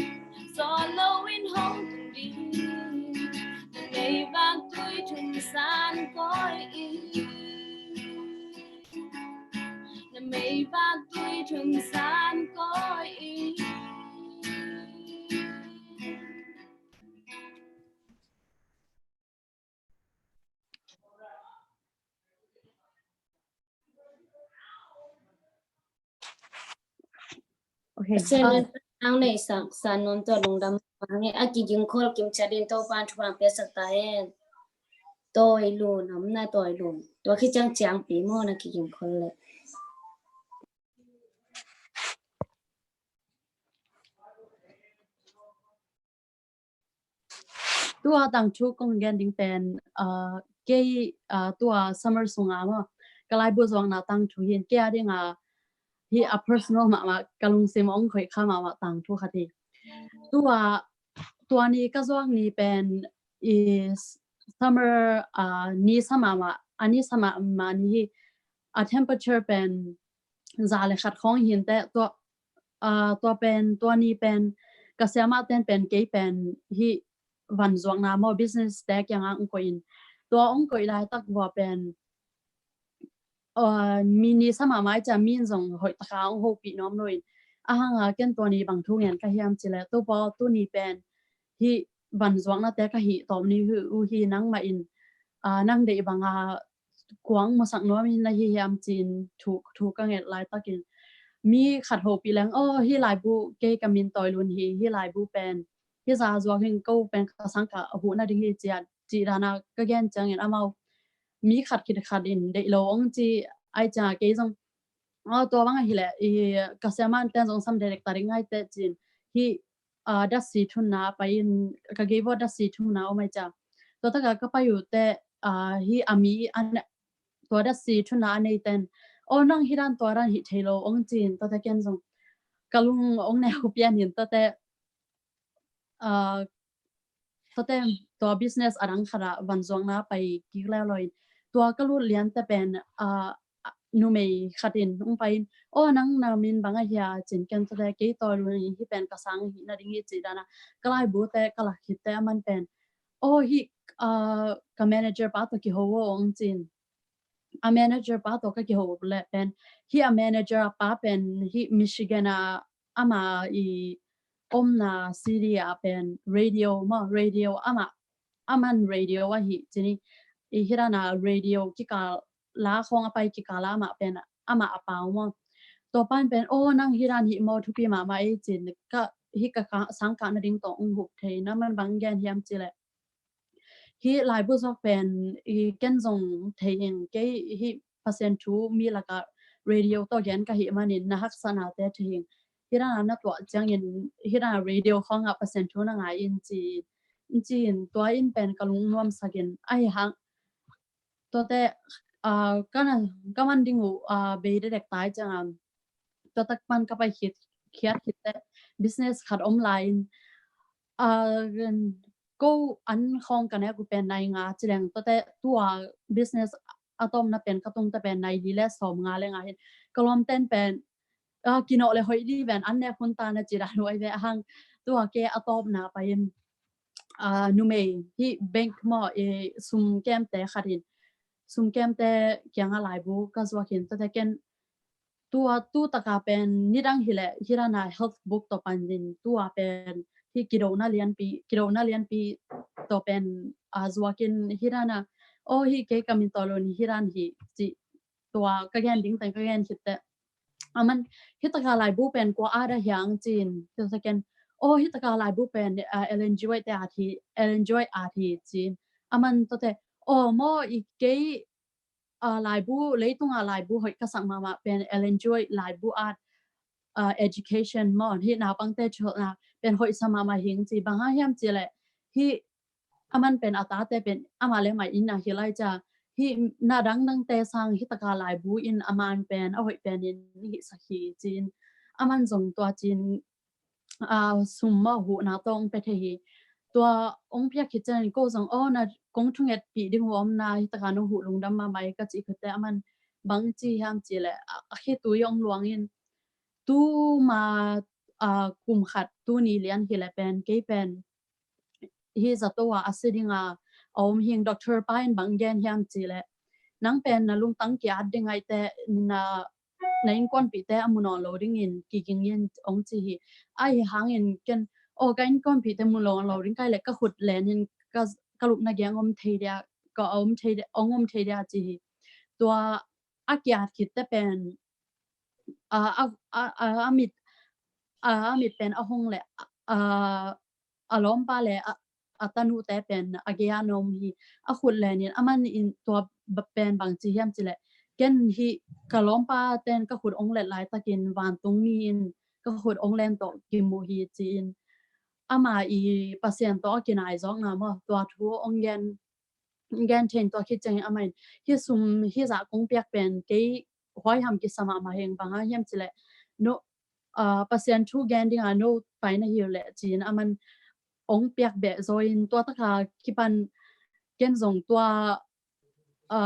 solo in hong tung ding, na meivak tui thun san koi in. Na meivak tui thun san koi in. Okay. Sen, ah, ang nei sang san nuam tua lungdam. Ang nei a kiging khol kim chadin Topan thu ang pia sak ta hen. Toi lun, am na toi lun. Tua khi ciang ciang pi mo na kiging khol le. Tua tangthu kong gen ding pen, ah, kei, ah, tua summer sunga maw, ka laibu zuakna tangthu hin kei a dinga hi a personal mahmah, ka lungsim ong khoih kha mahmah tangthu khat hi. Tua, tua ni ka zuak ni pen i summer, ah, ni sa mahmah, a ni sa mahmah ni hi, a temperature pen za le khat khong hin teh, tua, ah, tua pen, tua ni pen ka siamah ten pen kei pen hi van zuakna maw business te kiangah ong koih in. Tua ong koih laitak vua pen, ah, mi ni sa mahmah i cia mi in zong hoih taka ong hopih nuam lo in. Ahanga ken tua ni bang thu ngen ka hiam ci le, Topa aw, tu ni pen hi van zuakna te ka hih tawm ni uh hi, nangmah in, ah, nang deih banga kuang musak nuam in na hi hiam ci-in thu, thu ka nget laitakin mi khat hopih leng, aw, hi laibu kei ka min Toi Lun hi, hi laibu pen hi za zuak in ko pen ka sangkah a huh nading hi ci a, cih dana ka gen ciangin amau mi khat khit khat in deih lo ong ci ai cianga kei zong, aw, tua bang ahi leh i ka siamah ten zong sam dekdek ta ding ai teh ci-in hi, ah, datsi thunna pai in, ka gei vua datsi thunna om ai cia. Tua taka ka pai uh teh, ah, hi a mi an, tua datsi thunna a nei ten, aw, nang hi dan tua dan hi thei lo ong ci-in, tua teh ken zong ka lung ong neu pian in, tua teh, ah, tua teh tua business a dang khat ah van zuakna pai kik leu lo in, tua ka lut lian teh pen, ah, numei khat in ong pai in, aw, nang na min bang ahi a ci-in ken tua teh kei Toi Lun hi, hi pen ka sang hi nading hi ci dana ka laibu teh ka lak khit teh aman pen, aw, hi, ah, ka manager pa tawh kiho aw ong ci-in. A manager pa tawh ka kiho leh pen hi a manager a pa pen hi Michigan a ama i omna city a pen radio maw, radio ama, aman radio ahi ci ni, i hi dana radio kikal la khong a pai kikal a ama pen ama a pau maw. Tua pan pen, aw, nang hi dan hi maw, thupi mahmah ei ci-in ka hi ka, ka sangkah nading tawh ong huh thei, na man bang gen hiam ci leh hi laibu zuak pen i ken zong thei in, kei hi Pasian thu mi lakah radio tawh gen ka hih manin na haksatna te thei in, hi dana na tuah ciangin hi dana radio khawngah Pasian thu na ngai in ci, in ci-in tua in pen ka lungnuamsak in ahi hang. Tua teh, ah, ka na, ka man ding uh, ah, bei dekdek tai cianga tua tak pan ka pai khit, khiat khit teh business khat om lai in, ah, ko an khawng ka nek uh pen nai nga ci leng, tua teh tua business a tawpna pen ka tung teh pen nai li le sawm nga le nga hin ka lawm ten pen, ah, kinawh le hoih di ven an nek hun ta na ci dan uh ai ve a hang. Tua kei a tawpna pai in, ah, numei hi bank maw, eh, sum kemte khat in, sum kemte kiangah laibu ka zuak in, tua teh ken tua tu taka pen nidang hi leh hi dana health book tawh pan in tua pen hih kidona lianpi, kidona lianpi tawh pen a zuakin hih dana, aw hih kei ka min tawh lo ni hih dan hi ci tua ka gen ding teng ka gen khit teh. Aman hih taka laibu pen kua at a hiang cin, tua second, aw hih taka laibu pen a, Ellen G White te at hi, Ellen G White at hi cin. Aman tua teh, aw maw i kei a, laibu, leitunga laibu hoih ka sak mahmah pen Ellen G White laibu at a, education maw, hih naupangte thuhilhna pen hoih sa mahmah hing ci, bang hang hiam ci leh hih aman pen a tate pen amah le amah in a hi lai cia, hih na dangdangte sang hih taka laibu in aman pen a hoih pen in hih sak hi cin. Aman zong tua cin a, sum maw huhna tawh ong pia thei hi. Tua ong piak khit ciangin ko zong aw na kong thungetpih ding uh om na hih taka nong huh lungdam mahmah hi ka cih khit teh aman bang ci hiam ci leh a, a khitui ong luangin tuma a, kum khat tuni lian hi leh pen kei pen hih zato a a si dinga a om hing, doctor pa in bang gen hiam ci leh nang pen na lungtang ki-at ding aih teh na na innkuanpihte a mu nawn lo dingin kiging in ong ci hi. Ahi hangin ken aw ka innkuanpihte mu nawn lo ding kai leh ka khut lenin ka, ka lupna geng om thei dia, ka om thei dia, ong om thei dia ci hi. Tua a kiat khit teh pen a, a, a, a, a mit a, a mit pen a hong leh a, a lawmpa le a, a tanute pen a gei a na om hi. A khut lenin aman in tua pen bang ci hiam ci leh ken hih ka lawmpa ten ka khut ong let laitakin vantungmi in ka khut ong len tawh kimu hi ci-in ama i Pasian tawh a kinai zawkna maw tua thu ong gen gen thei in tua khit ciangin amah in hih sum hih zah kong piak pen kei huaiham kisa mahmah heng, bang hang hiam ci leh no a, Pasian thu gen dinga no pai na hi uh leh ci-in aman ong piak beh zaw in tua taka kipan ken zong tua a,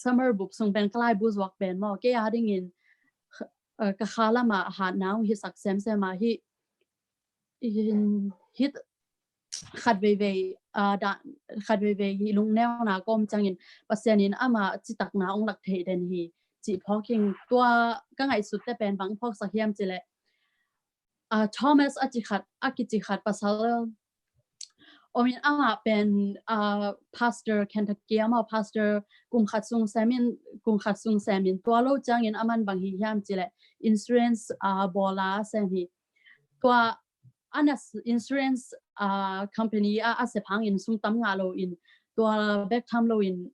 summer bup sung pen ka laibu zuak pen maw kei a dingin a, ka kha lama hatna ong hi sak semsem a hih hih khat veivei a, da, khat veivei hih lungneuna kawm ciangin Pasian in ama citakna ong lak thei den hi cih phawk hing. Tua ka ngaihsut teh pen bang phawk sak hiam ci leh a, Thomas a ci khat, a kici khat pasal om in amah pen a, pastor Kentucky amah pastor kum khat sung semin, kum khat sung semin tua lo ciangin aman bang hi hiam ci leh insurance a, bawla sem hi. Tua ana insurance a, company a, a sep hangin sum tam ngah lo in tua bek tham lo in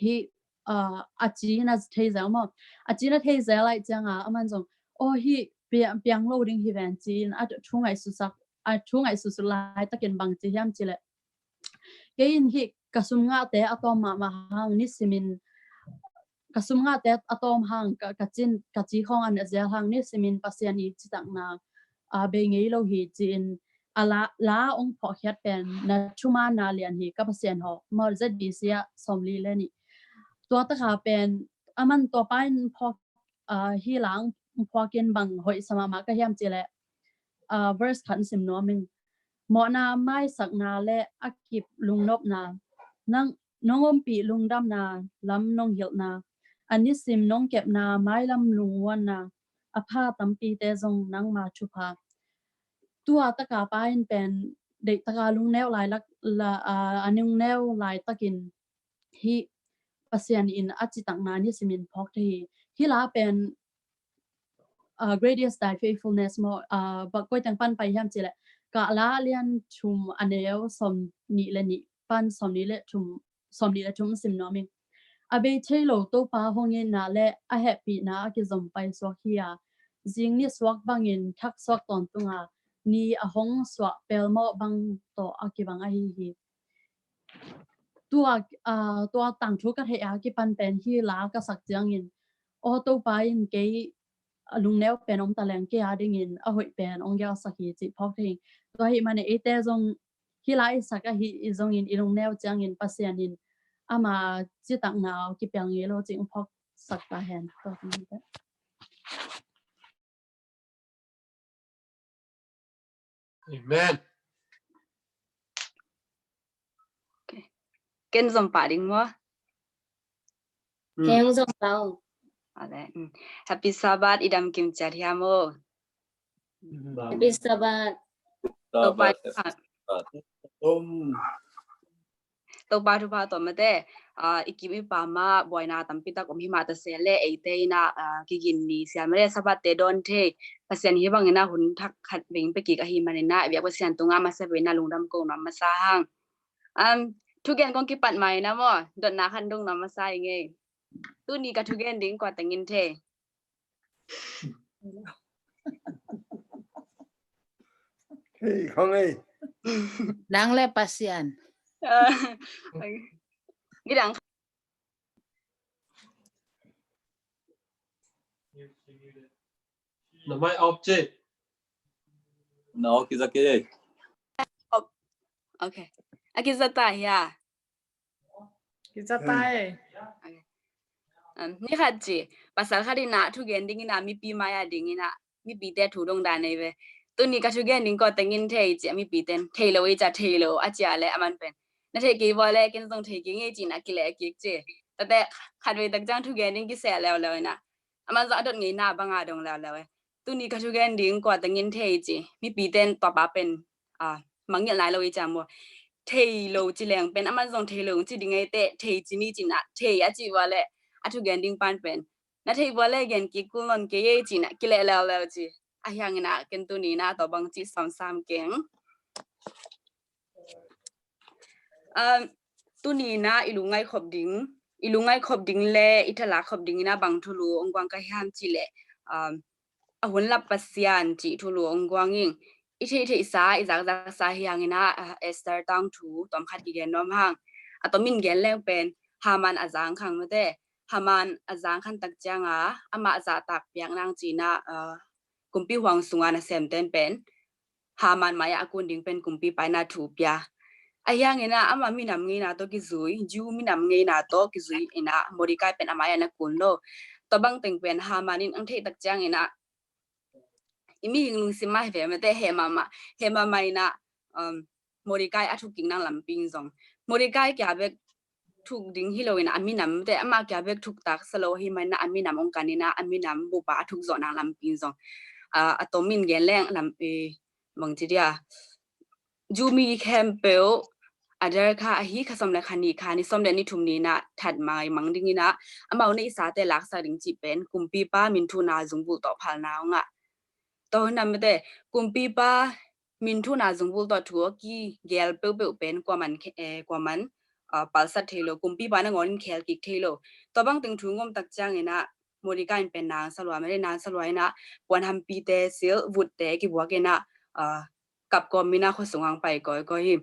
hih a, a ci na thei zel maw, a ci na thei zel aih cianga aman zong aw hih piang lo ding hi ven ci-in a thu ngaihsutsak a, thu ngaihsutsut laitakin bang ci hiam ci leh kei in hih ka sum ngahte a tawm mahmah hang nisimin ka sum ngahte a tawm hang ka, ka cin ka ci khawng an a zel hang nisimin Pasian i citakna a, bei ngei lo hi ci-in a la, la ong phawkkhiat pen na thumaanna lian hi ka Pasian haw maw Z B C a sawmli le nih. Tua taka pen aman tua pa in phawk a, hih la ong phawkin bang hoih sa mahmah ka hiam ci leh a, verse khat sim nuam ing. Mawhna maisakna le a kip lungnopna, nang nong ompih lungdamna lam nong hilhna, a nisim nong kepna mailam lungmuanna, a pha tampite zong nangma thupha. Tua taka pa in pen deihtaka lungneu lailak la, a, a lungneu laitakin hih Pasian in a citakna nisimin phawk thei hi. Hih la pen a, Greatest Thy Faithfulness maw a, bak koi teng pan pai hiam ci leh Kahla lian thum a neu sawmnih le nih pan sawmnih le thum, sawmnih le thum sim nuam ing. A bei thei lo Topa hong itna le a hehpihna a kizom pai suak hi a, zing ni suak bangin thak suak tawntung a, ni a hong suah pelmawh bang tawh a kibang ahi hi. Tua a, tua tangthu ka theih a kipan pen hih la ka sak ciangin aw Topa in kei a, lungneu pen om ta leng kei a dingin a hoih pen ong gelsak hi cih phawk thei. Tua hih manin eite zong hih la i sak ahi i zongin i lungneu ciangin Pasian in ama citakna kipial ngei lo cih ong phawksak ta hen. Tua hi. Amen. Ken zom pah ding maw? Ken zom pah. Happy Sabbath, i dam kim ciat hiam aw? Happy Sabbath. Topa, Topa thupha tawh mate, ah, i kim i pam ah buaina tampi tak om hi mah ta se leh eite in ah, ah, kigin ni sia mate, Sabbath te dawn thei, Pasian hih bangin ah hun thak khat vei pia kik ahih manin ah, i biak Pasian tungah masa vei in ah lungdam ko nuam masa hang. Um, thugen kong kipat mai na maw, dotna khat dong nuam masa ing ei. Tuni ka thugen ding kua teng in thei? Hei, khong ei. Nang le Pasian. Ah, okay. Midang. Na mai off ci. Na off kiza kei. Off. Okay. A kiza ta hia? Kiza ta e. Okay. Um, ni khat ci, pasal khat in ah thugen ding in ah mipi mai-ah ding in ah, mipite thu dong dan ei ve. Tuni ka thugen ding kua teng in thei ci a, mipite in thei lo i ci a, thei lo a ci a leh aman pen, na theih kei vua leh ken zong thei kei ing ei ci in ah kileh kik ci. Tate khat vei tak ciang thugen ding kiseh leuleu in ah, aman zong a dot ngeina bang a dong leuleu e. Tuni ka thugen ding kua teng in thei ci, mipite in tua pa pen, ah, mangngilh nai lo i ci a maw. Thei lo ci leng pen aman zong thei lo ci ding ei teh, thei ci ni ci in ah, thei a ci vua leh a thugen ding pan pen, na theih vua leh gen kik kul nawn kei ei ci in ah kileh leuleu ci. Ahih hangin ah ken tuni in ah tua bang ci samsam keng. Um, tuni in ah i lungngaih khop ding, i lungngaih khop ding le i thalak khop ding in ah bang thulu hong guang ka hiam cih leh, um, a hun lap Pasian cih thulu hong guang ing. I theihtheihsa, i zakzaksa hi hangin ah, ah, Esther tangthu tawm khat kigen nuam hang. A tom in gen leng pen Haman a zang khang mate. Haman a zang khan tak ciang a, amah zahtak piak nang ci in ah, ah, kumpi huang sunga nasemten pen Haman mai-ah a kun ding pen kumpipa in ah thu pia. Ahih hangin ah amah minam ngeina tawh kizui, Jew minam ngeina tawh kizui in ah Mordecai pen a mai-ah na kun lo. Tua bang teng pen Haman in ang theih tak ciangin ah, i mihing lungsim mah hi ve mate, heh mahmah, heh mahmah in ah, um, Mordecai a thuk kik nang lampi in zong, Mordecai kia bek thuk ding hi lo in ah a minam te, amah kia bek thuk taksa lo ahih manin ah a minam hong kan in ah a minam bup a a thuk zawh nang lampi in zong, ah, a tom in gen leng lam, eh, bang ci dia, Jew mi khempeuh Adar kha ahi, kha sawm le kha nih kha, ni sawm le ni thum ni in ah that mai mang ding in ah amau neihsate laksak ding cih pen kumpipa minthuhna zungbulh tawh phalna hong ngah. Tua hun ah mate, kumpipa minthuhna zungbulh tawh thu a kigel peuhpeuh pen kuaman khe-, eh, kuaman, ah, palsat thei lo, kumpipa nangawn in khel kik thei lo. Tua bang teng thu ngom tak ciangin ah Mordecai in pen nang sa lua mate, nang sa lua in ah puanhampite, silk, vutte kibuak in ah, ah, kap kawm in ah khua sungah hong pai kawikawi hi.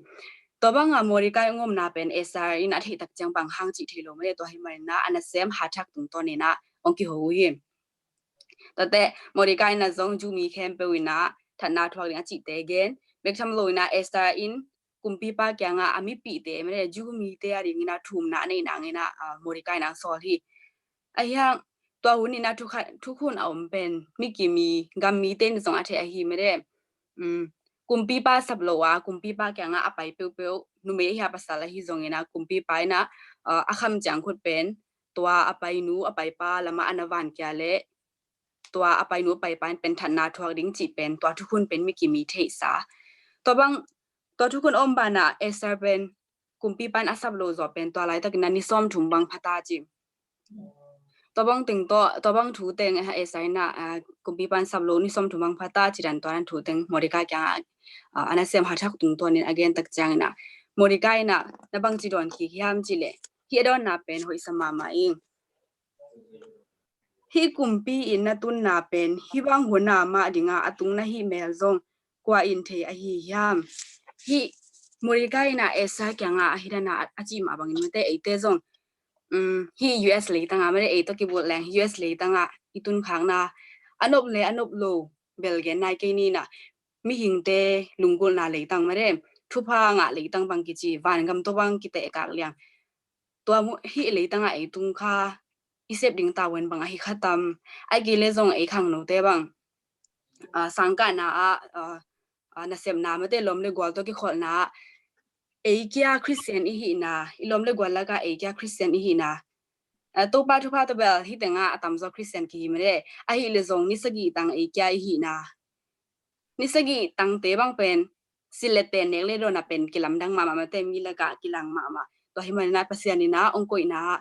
Tua bang a Mordecai ngomna pen Esther in a theih tak ciang bang hang cih thei lo mate, tua ahih manin ah a nasem Hathak tungtawn in ah hong kiho uh hi. Tate Mordecai in ah zong Jew mi khempeuh in ah thatna thuak ding a cihte gen bek tham lo in ah Esther in kumpipa kiangah a mipihte mate, Jew mite a ding in ah thumna a neih nang in ah, ah, Mordecai in ah sawl hi. Ahih hang tua hun in ah thukha-, thukhun a om pen mikim i gam mite in zong a theih ahi mate. Um, kumpipa sap lo a, kumpipa kiangah a pai peuhpeuh, numei ahi a pasal ahi zongin ah kumpipa in ah, ah, a kham ciang khut pen tua a painu a paipa lamah a na van kia leh tua a painu a paipa in pen thatna thuak ding cih pen tua thukhun pen mikim i theihsa. Tua bang, tua thukhun om banah Esther pen kumpipa in a sap lo zawh pen tua laitakin ah ni sawmthum bang pha ta ci. Tua bang teng tawh, tua bang thu teng, eh, Esther in ah, ah, kumpipa in sap lo ni sawmthum bang pha ta ci dan tua dan thu teng Mordecai kiangah, ah, a nasem Hathak tungtawn in a gen tak ciangin ah Mordecai in ah na bang ci dawn kik hiam cih leh, hih a dawnna pen hoihsa mahmah ing. Hih kumpi in na tunna pen hih bang hun a mah ding a a tung na hih mel zong kua in thei ahi hiam? Hih Mordecai in ah Esther kiangah a hih dan a a cih mah bangin mate, eite zong, um, hih U S leitang ah mate, ei tawh kibulh leng U S leitang ah i tunkhakna a nop le a nop lo bel gen nai kei ni in ah, mihingte lunggulhna leitang mate, thupha ngah leitang bang kici, vangam tawh bang kitehkak liang. Tua mu-, hih leitang ah ei tung kha i sep ding tavuan bang ahi kha tam. Ahih kei leh zong ei khangnote bang, ah, sangkahna ah, ah, ah, nasepna mate, lawm le gual tawh kikholhna ah ei kia Khristian i hihna, i lawm le gual lakah ei kia Khristian i hihna, ah, Topa thupha tawh bel hih tengah a tamzaw Khristian kihi mate. Ahih leh zong ni sagih tang ei kia i hihna, ni sagih tangte bang pen silh le ten nek le dawn a pen kilamdang mahmah mate, mi lakah kilang mahmah. Tua hi manin ah Pasian in ah hong koihna ah,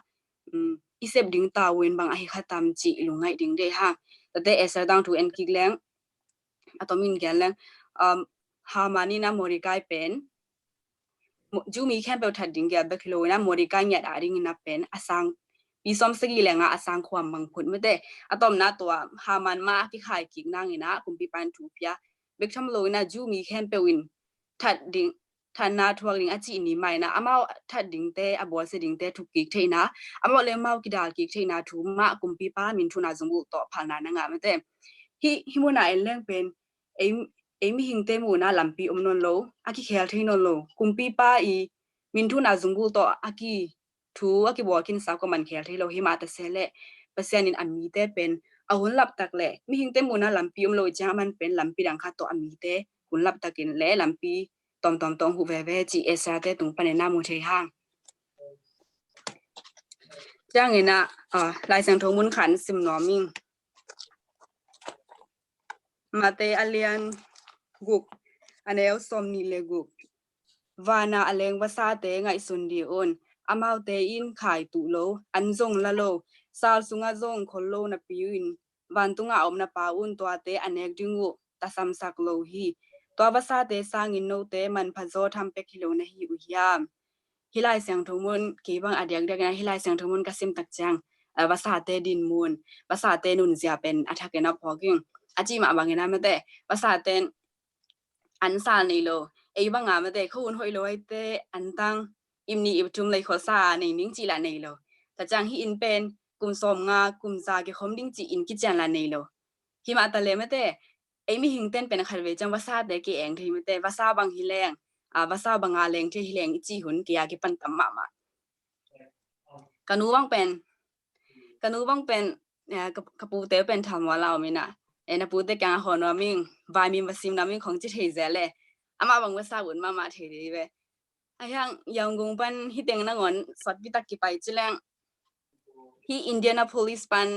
um, i sep ding tawh in bang ahi kha tam cih lungngaih ding deih hang. Tate Esther tangthu en kik leng, a tomin gen leng, um, Haman in ah Mordecai pen Mo-, Jew mi khempeuh that ding gel bek hi lo in ah Mordecai ngiat a dingin ah pen a sangpi sawm sagih le nga a sang khuam mang phut mate. A tomna tua Haman mah a kikhai kik nangin ah kumpipa in thu pia. Bek tham lo in ah Jew mi khempeuh in that ding, thatna thuak ding a cih ni mah in ah amau that dingte, a bawlsia dingte thuk kik theihna, amau le amau kidal kik theihna thu mah kumpipa minthanna zungbulh tawh phalna na ngah mate. Hih, hih munah en leng pen ei, ei mihingte muhna lampi om nawn lo, a kikhel thei nawn lo. Kumpipa i minthanna zungbulh tawh a ki thu a kibawl khinsa kua man khel thei lo hi mah ta se leh, Pasian in a mite pen a hun laptak le mihingte muhna lampi om lo i ciang a man pen lampi dang khat tawh a mite hun laptakin le lampi tawmtawm tawh huh veve cih Esther te tung panin ah mu thei hang. Ciangin ah, ah, Lai Siangtho mun khat sim nuam ing. Mate a lian guk, a neu sawm nih le guk. Vana a leng vasate ngaihsun dih un, amaute in khai tuh lo, an zong la lo, sal sungah zong khol lo napi in, vantunga a om na Pa un tuate a nek ding uh tasamsak lo hi. Tua vasate sangin note manpha zaw tham pek hi lo na hi uh hiam? Hih Lai Siangtho mun, kei bang a diakdiak in ah hih Lai Siangtho mun ka sim tak ciang, ah, vasate dinmun, vasate nunzia pen a thakin a phawk ing. A cih mah bangin ah mate, vasate in an sal nei lo, ei banga mate, khuahun hoih lo aite an tang, ip nih ip thum lei kholsa nei ning cih lah nei lo. Tua ciang hih inn pen kum sawm nga, kum za kikhom ding cih inn kician lah nei lo. Hi mah ta le mate, ei mihingte in pen khat vei ciang vasate ki-eng thei mate, vasa bang hi leng, ah, vasa banga leng thei hi leng i cih hun kia kipan tam mahmah. Ka nu bang pen, ka nu bang pen, eh, ka, ka pute pen Thalmual a om in ah, eh, na pute kiangah hawh nuam ing, vaimim va sim nuam ing khong ci thei zel e. Amah bang vasa vun mahmah thei dei ve. A hiang Yangon pan hih teng nangawn sawtpi tak kipai ci leng, hih Indianapolis pan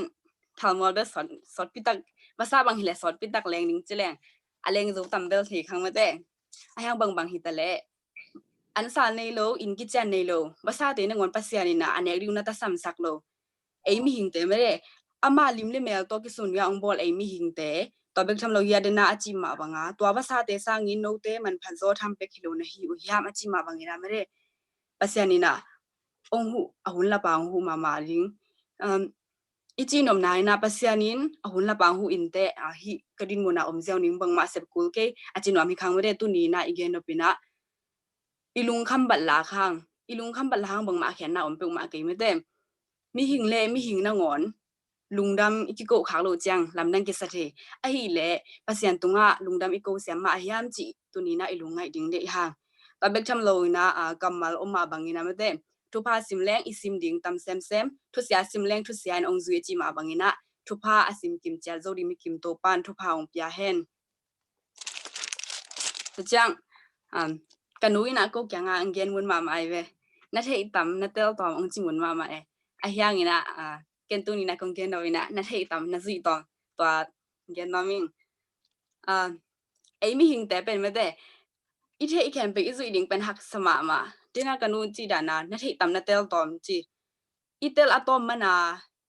Thalmual bel sawt, sawtpi tak, vasa bang hi leh sawtpi tak leng ding ci leng, a leng zo tam bel thei khang mate. A hiang bangbang hi ta leh, an sal nei lo, inn kician nei lo, vasate nangawn Pasian in ah a nek ding uh na tasamsak lo. Ei mihingte mate, ama lim le mel tawh kisun uh a hong bawl ei mihingte, tua bek tham lo hi a, dena a cih mah banga, tua vasate sangin note manpha zaw tham pek hi lo na hi uh hiam a cih mah bangin ah mate, Pasian in ah hong huh, a hun lapa hong huh mahmah ding. Um, i cih nopna in ah Pasian in a hun lapa hong huh inteh, ah, hih ka dinmun a om ziau ning bangmah sep kul kei a cih nuam hi khang mate, tuni in ah i gen nop in ah i lungkham bat la khang, i lungkham bat la khang bangmah a khiatna om peuhmah kei mate. Mihing le mihing nangawn lungdam i kikoh khak loh ciang lamdang kisa thei. Ahih leh Pasian tungah lungdam i ko siam mah a hiam cih tuni in ah i lungngaih ding deih hang. Tua bek tham lo in ah, ah, kammal om mah bangin ah mate, thupha sim leng i sim ding tam semsem, thusia sim leng thusia in hong zui a cih mah bangin ah, thupha a sim kim ciat zo ding mi kim Topa'n thupha hong pia hen. Tua ciang, um, ka nu in ah ko kiangah hong gen mun mahmah hi ve. Na theih tam na tel tawm hong ci mun mahmah e. A hiang in ah, ah, ken tuni in ah kong gen lo in ah, na theih tam na zuih tawm tua gen nuam ing. Ah, ei mihingte pen mate, i theih khempeuh i zuih ding pen haksa mahmah. Dena ka nu cih dan a, na theih tam na tel tawm ci. I tel a tawm man a,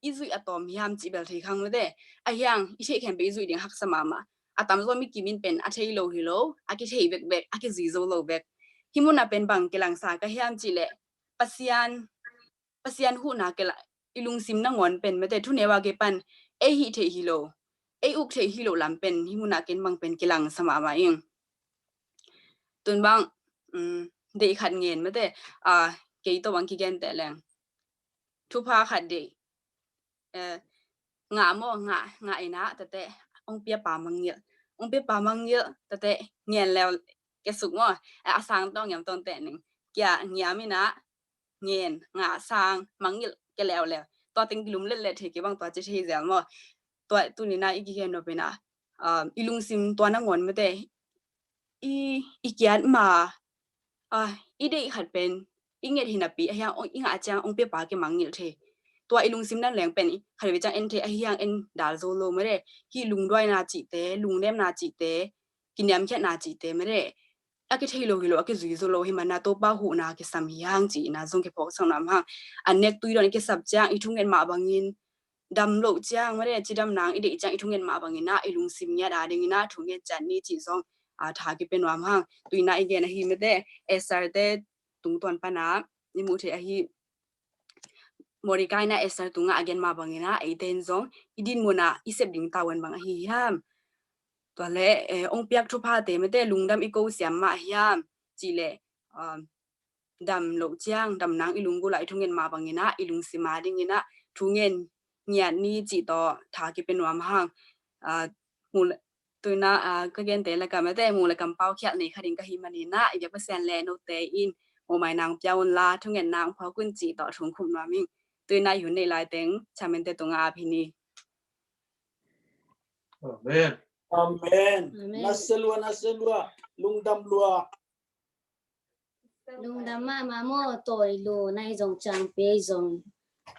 i zuih a tawm hiam cih bel thei khang mate. A hiang, i theih khempeuh i zuih ding haksa mahmah. A tamzaw mi kim in pen a thei lo hi lo, a kithei bekbek, a kizui zo lo bek. Hih mun ah pen bang kilangsa ka hiam cih leh, Pasian, Pasian huhna kei la, i lungsim nangawn pen mate, thuneu a kipan ei hih theih hi lo, ei uk theih hi lo lam pen hih mun ah ken bang pen kilangsa mahmah ing. Tun bang, um, deih khat ngen mate, ah, kei tawh bang kigen teh leng, thupha khat deih, eh, ngah maw, ngah, ngah in ah tate hong piapa mangngilh, hong piapa mangngilh tate ngen leu ke suk maw, eh, a sang tawng ngiam tawng teh ning kia ngiam in ah ngen, ngah, sang, mangngilh ke leuleu. Tua teng kilum letlet thei kei bang tua ci thei zel maw. Tua tuni in ah i kigen nop in ah, um, i lungsim tua nangawn mate, i, i kiat ma, ah, i deih khat pen i nget hi napi a hiang, i ngah ciang hong piapa ke mangngilh thei. Tua i lungsim nangawn pen khat vei ciang en thei a hiang en dal zo lo mate. Hih lungduaina cihte, lungnemna cihte, kiniamkhiatna cihte mate, a kithei lo hi lo, a kizui zo lo hi mana Topa huhna kisam hi hang cihna zong kiphawksak nuam hang. A nek tui dawn i kisap ciang i thunget mah bangin dam loh ciang mate cidam nang i deih ciang i thunget mah bangin ah i lungsim ngiat a dingin ah thunget ciat ni cih zong a tha kipia nuam hang. Tuina i gen ahi mate Esther te tungtawn pana i muh theih ahi Mordecai na Esther tungah a gen mah bangin ah eite in zong i din munah i sep ding tavuan bang ahi hiam? Tua le eh, ong piak thuphate mate lungdam i ko siam mah hiam? Cih le um, dam loh ciang dam nang i lunggulh ah i thungen mah bangin ah i lungsim a dingin ah thungen ngiat ni cih tawh tha kipia nuam hang. Ah, mu le tuina ah, ka gente lakah mate mu le kampau khialh nei kha ding ka hih manin ah i biak Pasian le note in mawhmai nang pia un la thungen nang phawk un cih tawh thungkhum nuam ing. Tuina i hun neih lai teng chairman te tungah ap hi ni. Amen. Amen. Amen. Naselua, naselua, lungdam lua. Lungdam mahmah maw, tawi lu na i zong ciang pe i zong.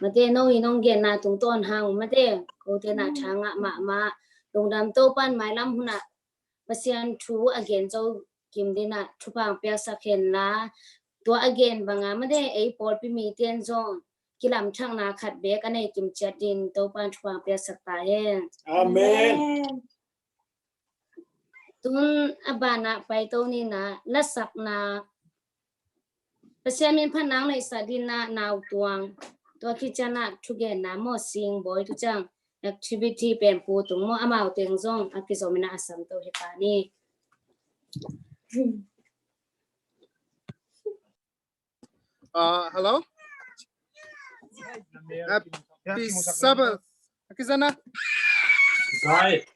Mate no i nong gen na tungtawn hang mate ko te na thangah mahmah. Lungdam Topan mailam hunah Pasian thu a gen zo kim dinah thupha piaksak hen la. Tua a gen banga mate ei pawlpi mite in zong kilamthakna khat bek a nei kim ciat din Topan thupha piaksak ta hen. Amen. Tun a banah paito nina lasakna Pasian min phatna hong neihsak dinah nau tuang tua khicianah thugenna maw sing bawi tu ciang activity pempu tung maw amau teng zong a kizominah a samto hi pa ni. Uh, hello? Happy Sabbath. Akizana. Bye.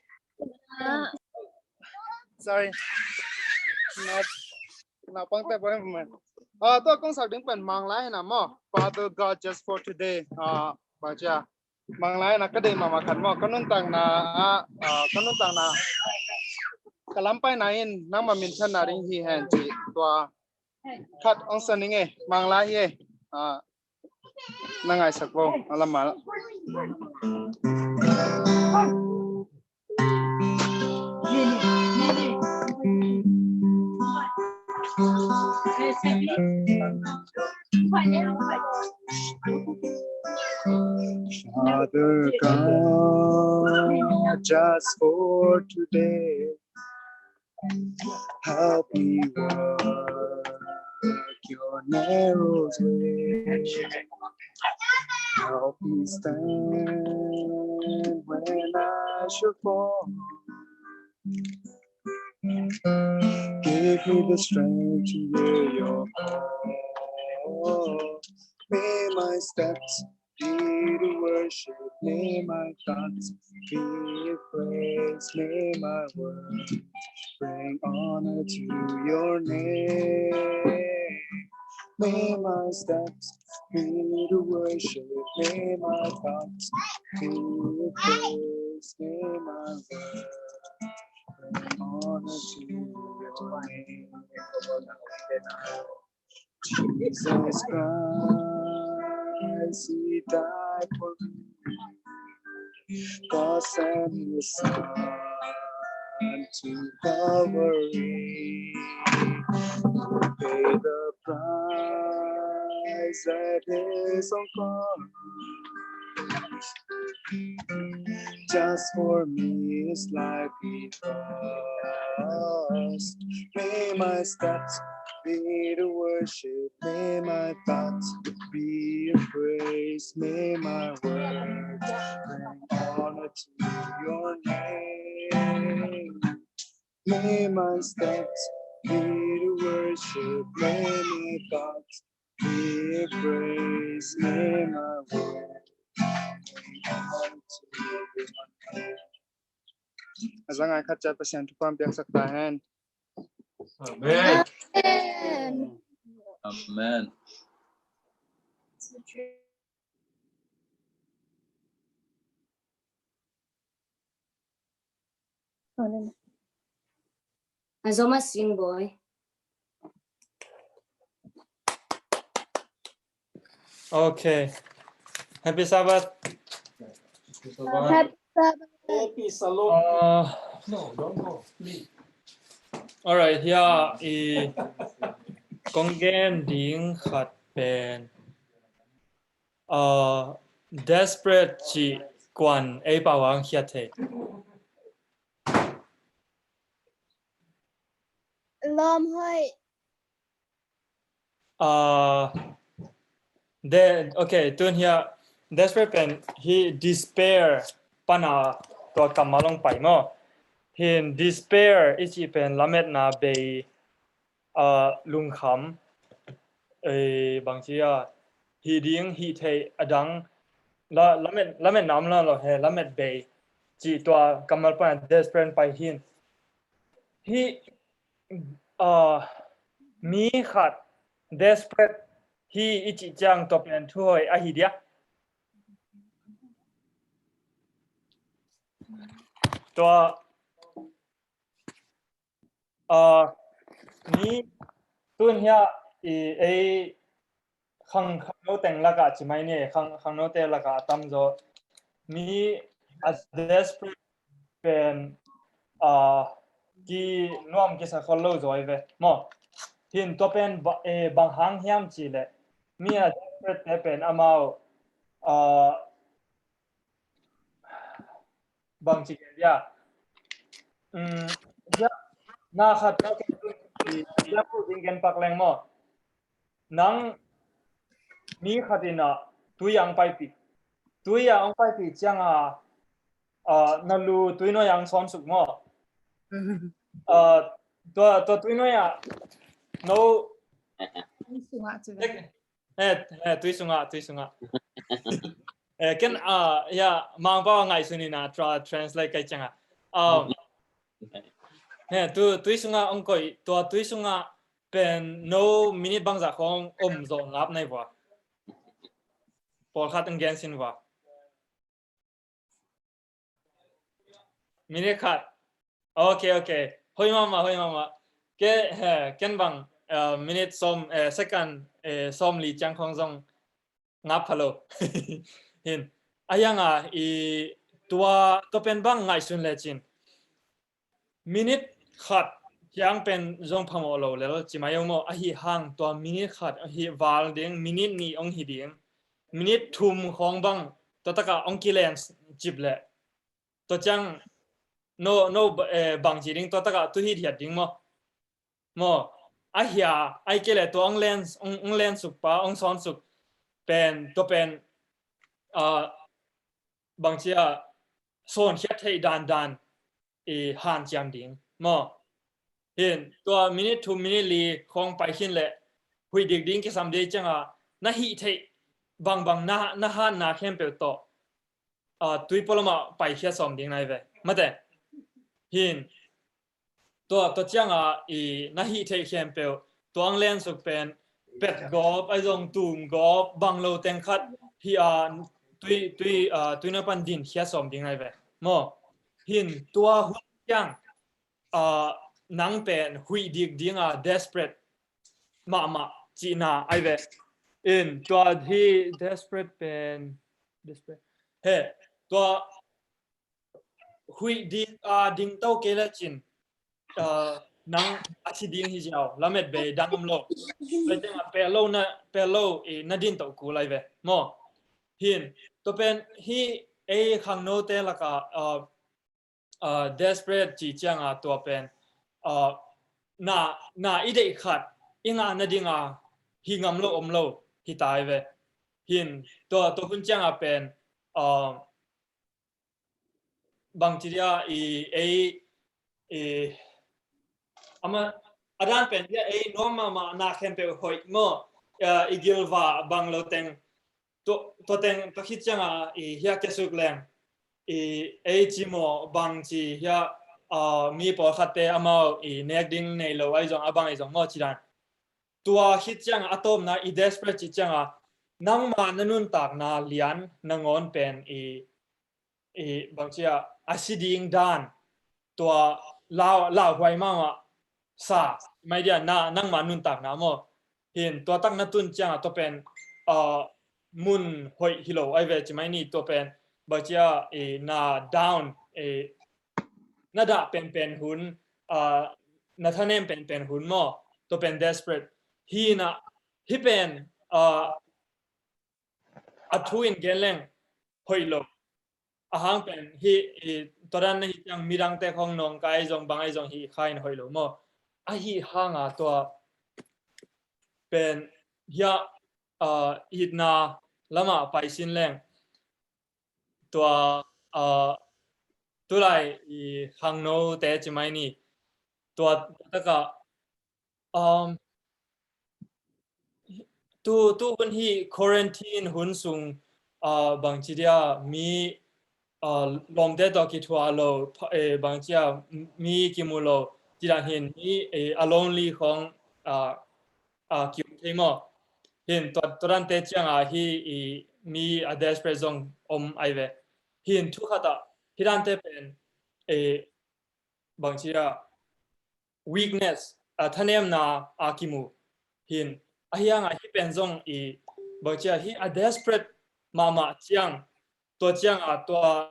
Sorry. Not, not pang te boy man. Ah, tua kong sak ding pen Manglai na mo. Father God just for today. Ah, baca. Manglai na ka dei mama khat mo. Ka nuntakna ah, ah, ka nuntakna ka lampai na in nangma min than na ding hi hen ci tua khat ong san ning e. Manglai hi e. Ah, na ngaisak vo a lam mal. Father God, just for today, help me walk your narrow way. Help me stand when I should fall. Give me the strength to hear your call. May my steps be to worship. May my thoughts be of praise. May my words bring honor to your name. May my steps be to worship. May my thoughts be of praise. May my words bring honor to your name. Jesus Christ, he died for me. God sent his son to Calvary to pay the price that is on cross. Just for me his life he lost. May my steps be to worship. May my thoughts be of praise. May my words bring honor to your name. May my steps be to worship. May my thoughts be of praise. May my words bring honor to your name. A za ngai khat ciat Pasian thupha piaksak ta hen. Amen. Amen. A zoma sing boy. Okay. Happy Sabbath. Happy Sabbath. Happy Shalom. Uh, no, don't go, please. Alright, hia i kong gen ding khat pen, uh, desperate cih kuan ei pau hang khiat thei. Lawm hoih. Uh, de, okay, tun hia desperate pen hi despair pana tua kammal hong pai maw. Hin despair i cih pen lametna bei, uh, lungkham, eh, bangci a hih ding hih theih a dang la, lamet, lametna om lo lo he lamet bei cih tua kammal pana desperate pai hin. Hi, uh, mi khat desperate hi i cih ciang tua pen thuhoih ahi dia. Tua, uh, mi tun hia i ei khang, khangno teng lakah ci mai ni, khang, khangnote lakah a tamzaw mi a desperate pen, uh, ki nuam kisa khol lo zaw ve maw. Hin tua pen ba, eh, bang hang hiam cih leh mi a desperate te pen amau, uh, bangci gen dia. Um, dia na khat dia pu ding gen pak leng maw. Nang mi khat in a tui a hong paipih. Tui a hong paipih ciang a, uh, na lu tui nuai a hong sawnsuk maw. Uh, tua, tua tui nuai a no. Tui sungah ci ve. Eh, eh, tui sungah, tui sungah. Eh, ken, uh, ya, Mangpau a ngaihsun in a tra-, translate kai ciang a. Um, eh, tu, tui sungah hong koih, tua tui sungah pen no minute bangzah khong om zaw ngap nai vua. Pawlkhat hong gen sin vua. Minute khat. Ok, ok. Hoih mahmah, hoih mahmah. Ke, he, ken bang, eh, minute sawm, eh, second, eh, sawm li ciang khong zong ngap pha lo. Hin. A hiang a i tua, tua pen bang ngaihsun lecin. Minute khat ciang pen zong phamawh lo lel ci mai ung maw, ahi hang tua minute khat ahi val ding, minute nih ong hi ding, minute thum khawng bang tua takah ong kilen cip leh tua ciang no, no, eh, bang ci ding, tua takah tu hithiat ding maw? Maw, a hia, ai kei leh tua ong len, ong, ong len suk pa, ong sawn suk pen, tua pen, ah, bang ci a, sawn khiat theih dan dan i hanciam ding maw? Hin, tua minute thum minute li khawng pai khin leh huih dik ding kisam dei ciang a, na hih theih bangbang na, na hanna khempeuh tawh, ah, tui pualam ah pai khia sawm ding nai ve. Mate. Hin, tua, tua ciang a i na hih theih khempeuh, tua ong len suk pen, pet gawp, ai zong tum gawp, bang lo teng khat, hi a tui, tui, ah, tui na pan din khia sawm ding nai ve. Maw, hin tua hun ciang, ah, nang pen huih dik ding a desperate mahmah cihna ai ve. In tua hi desperate pen, desperate. He, tua huih dik a ding to kei le cin, ah, nang a si ding hi ziau, lamet bei dang om lo. Pai teng a peh lo na, peh lo i na din to ku lai ve. Maw, hin, tua pen hi ei khangnote laka, ah, ah, desperate ci ciang a tua pen, ah, na, na i deih khat, i ngah na ding a, hi ngam lo om lo, hi tai ve. Hin, tua, tua hun ciang a pen, ah, bang ci dia i, ei, i, ama, a dan pen dia ei nuam mahmah na khempeuh hoih maw, ah, i gilva bang lo teng, tua, tua teng, tua khit ciang a, i hia kia suk leng, i ei ci maw bang ci hia, ah, mi pawlkhatte amau i nek ding nei lo ai zong a bang ai zong maw ci dan. Tua khit ciang a, a tawpna i desperate ci ciang a, nangma na nuntakna lian nangawn pen i, i bang ci a, a si ding dan, tua lau, lauhuai mahmah sa mai dia na, nangma nuntakna maw. Hin tua tak na tun ciang a tua pen, ah, mun hoih hi lo ai ve ci mai ni tua pen, bang ci a, i na down, i na dah penpen hun, ah, na thanem penpen hun maw, tua pen desperate. Hi na, hi pen, ah, a thu in gen leng hoih lo. A hang pen hi, i, tua dan na hi ciang midangte khong nawngkai zong bang ai zong hi kha in hoih lo maw. A hi hanga tua pen hia, ah, itna lama paisin leng tua, ah, tulai i khangnote ci mai ni. Tua taka, um, tu, tu hun hi quarantine hun sung, ah, bangci dia mi, ah, lawmte tawh kithuah lo, pha-, eh, bangci a mi kimu lo, ci dan hin mi, eh, a lonely khong, ah, ah, ki-um thei maw. Hin tua, tua dante cianga hi i mi a desperate zong om ai ve. Hin thu khat ah hi dante pen, eh, bangci a weakness, a thanemna a kimu. Hin a hianga hi pen zong i bangci a hi a desperate mahmah ciang, tua cianga tua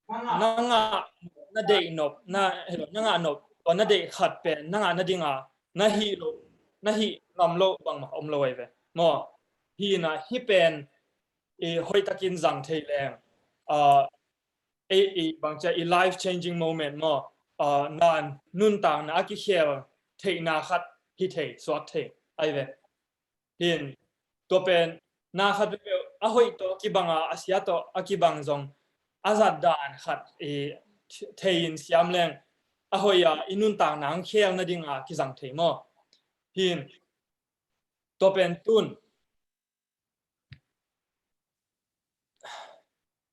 nanga na deih nop, na, hello, nanga nop, tua na deih khat pen nanga na dinga na hih lo, na hih ngam lo bangmah om lo ai ve. Maw, hi na hi pen i hoihtakin zang thei leng, ah, ei, i bangcia i life changing moment maw, ah, nan nuntakna a kikhel theihna khat hi thei, suak thei ai ve. Hin tua pen na khat peuhpeuh a hoih tawh a kibanga a sia tawh a kibang zong a zat dan khat i thei in siam leng a hoih a i nuntakna ang khel nadinga kizang thei maw. Hin tua pen tun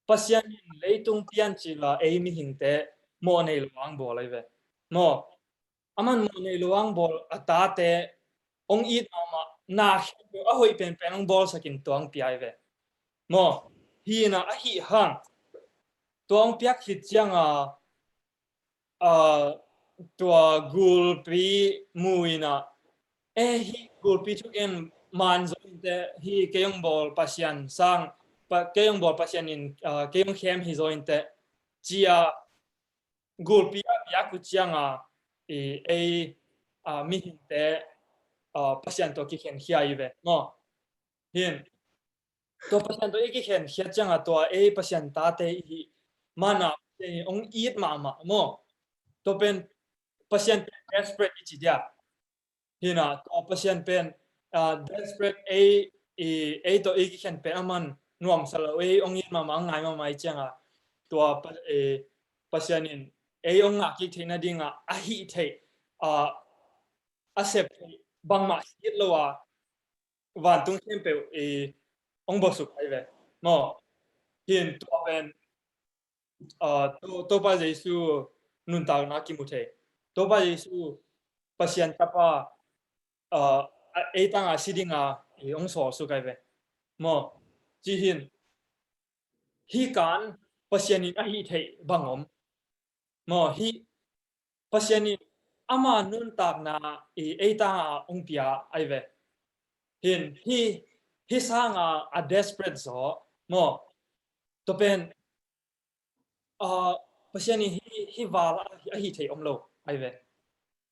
Pasian in leitung piancil a ei mihingte mawh nei lo ang bawl ai ve. Maw, aman mawh nei lo ang bawl a tate ong it mahmah na khempeuh a hoih penpen ong bawlsakin tua ong pia ai ve. Maw, hina a hih hang tua ong piak khit cianga, ah, tua gulpi mu ina, eh, hi gulpi thugen man zo inte, hi kei ong bawl Pasian sang, pa, kei ong bawl Pasian in, ah, kei ong khem hi zo inte, cia gulpi a piak uh cianga, i, ei, ah, mihingte, ah, Pasian tawh kikhen khia i ve. Maw, hin tua Pasian tawh i kikhen khiat cianga tua ei Pasian tate i hih mana Pasian in ong it mahmah maw. Tua pen Pasian pen desperate i ci dia. Hina tua Pasian pen, ah, desperate ei, i, ei tawh i kikhen pen aman nuamsa lo ei ong it mahmah, ong ngai mahmah i cianga tua pa, eh, Pasian in ei ong ngah kik theih nadinga a hih theih, ah, a sep theih bangmah hih lo a vantung khempeuh i ong bawlsuk ai ve. Maw, hin tua pen, ah, To, Topa Jesu nuntakna kimu thei. Topa Jesu Pasian tapa, ah, a, ei tanga si dinga i ong sawlsuk ai ve. Maw, ci hin hi kan Pasian in a hih theih bang om. Maw, hi Pasian in ama nuntakna i ei tanga ong pia ai ve. Hin hi, hi sanga a desperate zaw maw. Tua pen, ah, Pasian in hi, hi val a, a hih theih om lo ai ve.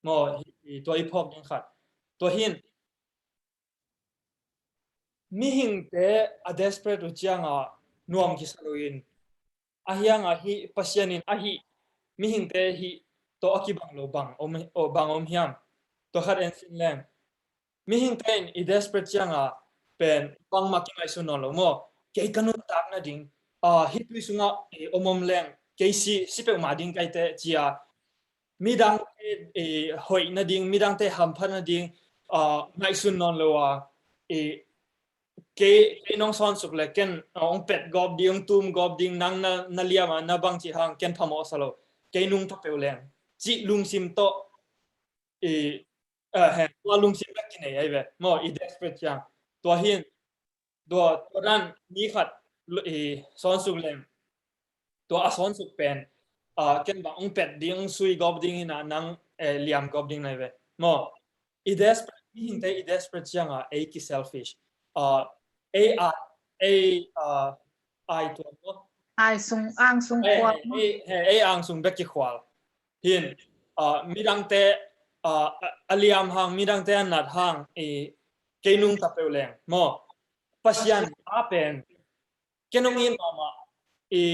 Maw, hi, hi tua i phawk ding khat. Tua hin mihingte a desperate uh cianga nuam kisa loin a hianga hi Pasian in a hih mihingte hih tawh a kibang lo bang om, oh, bang om hiam? Tua khat en sin leng. Mihingte in i desperate cianga pen bangmah kingaihsun nawn lo maw. Kei ka nuntak nading, ah, hi tui sungah, eh, om om leng kei si, si peuhmah ding kaite cia midangte, eh, hoih nading, midangte hamphat nading, ah, ngaihsun nawn lo a, eh, kei, kei nong sawnsuk le ken, ah, ong pet gawp ding, ong tum gawp ding, nang na, na liama na bang cih hang ken phamawh sa lo, kei nungta peuh leng cih lungsim tawh, eh, ah, he, tua lungsim bek kinei ai ve maw, i desperate ciang. Tua hin tua, tua dan mi khat lo, i, sawnsuk leng tua a sawnsuk pen, ah, ken bang ong pet ding, ong sui gawp ding hina, nang, eh, liam gawp ding nai ve maw. I desperate, mihingte i desperate cianga ei ki selfish. Ah, ei a, ei, ah, ai tua maw. Ai sung, ang sung khual maw. Ei, ei, ei ang sung bek kikhual. Hin, ah, midangte a, a, a liam hang, midangte a nat hang, i, kei nungta peuh leng maw, Pasian a pen ken hong it mahmah, i,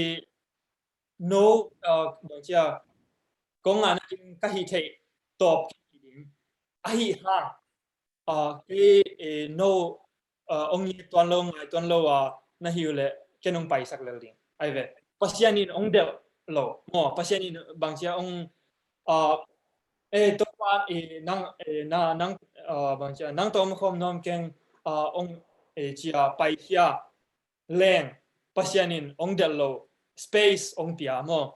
no, a, bang ci a, kong ngah nading ka hih theih tawp kei ding. Ahi hang, a, kei, e, no, a, hong it tuan lo, ngai tuan lo a na hi uh leh ken hong paisak lel ding. Ai ve. Pasian in hong delh lo maw, Pasian in bang ci a hong, a, e, Topa, e, nang, e, na, nang, a, bang ci a, nang tawh om khawm nuam keng, a, hong, e, ci a, paikhia leng Pasian in hong delh lo, space hong pia maw.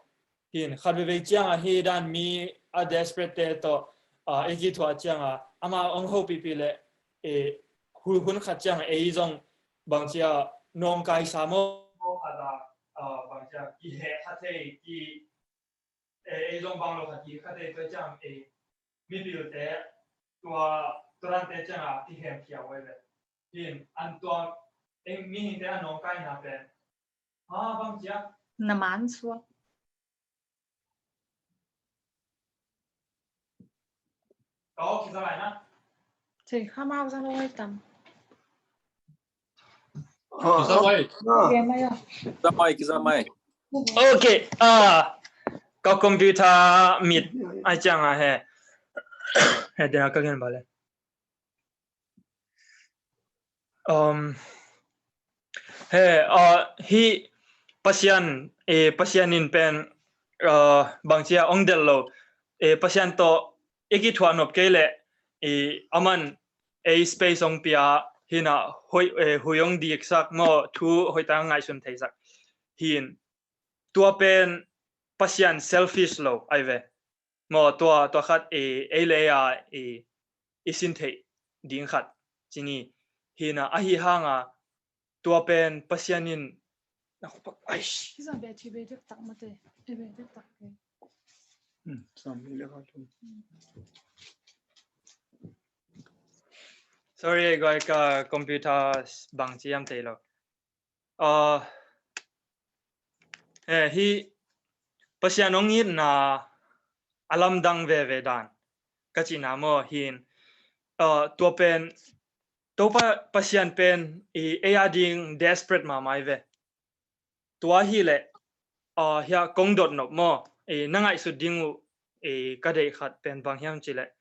Hin khat veivei ciang a hi dan mi a desperate te tawh, a, i kithuah ciang a, ama hong hopihpih leh, e, hun, hun khat ciang a ei zong bang ci a nawngkaisa maw. Khat a, a, bang ci a kiheh kha thei, ki, e, ei zong bang lo khat kiheh kha thei, tua ciang, e, mipilte tua, tua dante ciang a kihemkhia uh ai ve. Hin an tua, e, mihingte a nawngkaina pen, ha, bang ci a, na man suak. Ka aw kizang ai na. Thei kha mau zang lo ai tam. Kizang ai. Kizang ai, kizang ai. Ok, ah, ka computer mit ai ciang a he. He, dia ka gen bale. Um, he, uh, hi Pasian, e, Pasian in pen, uh, bang ci a hong delh lo, e, Pasian tawh i kithuah nop kei leh, e, aman ei space hong pia, hina hoi, e, hui hong diksak maw, thu hoih tak ngaihsun theisak. Hin, tua pen Pasian selfish lo ai ve. Maw, tua, tua khat, e, ei le ei a, e, i sin theih ding khat ci ni. Hina, ahi hang a, tua pen Pasian in, na khupak, aish. Kizang be, thi be dek tak mate, e be dek tak ke. Hmm, sam le ka tu. Sorry, guys, ka computer bang ci hiam thei lo. Uh, eh, hi Pasian hong itna a lamdang veve dan ka cihna maw hin, uh, tua pen, Topa Pasian pen i ei a ding desperate mahmah ai ve. Tua hi leh, uh, hia kong dot nop maw, i na ngaihsut ding uh, i ka deih khat pen bang hiam ci leh,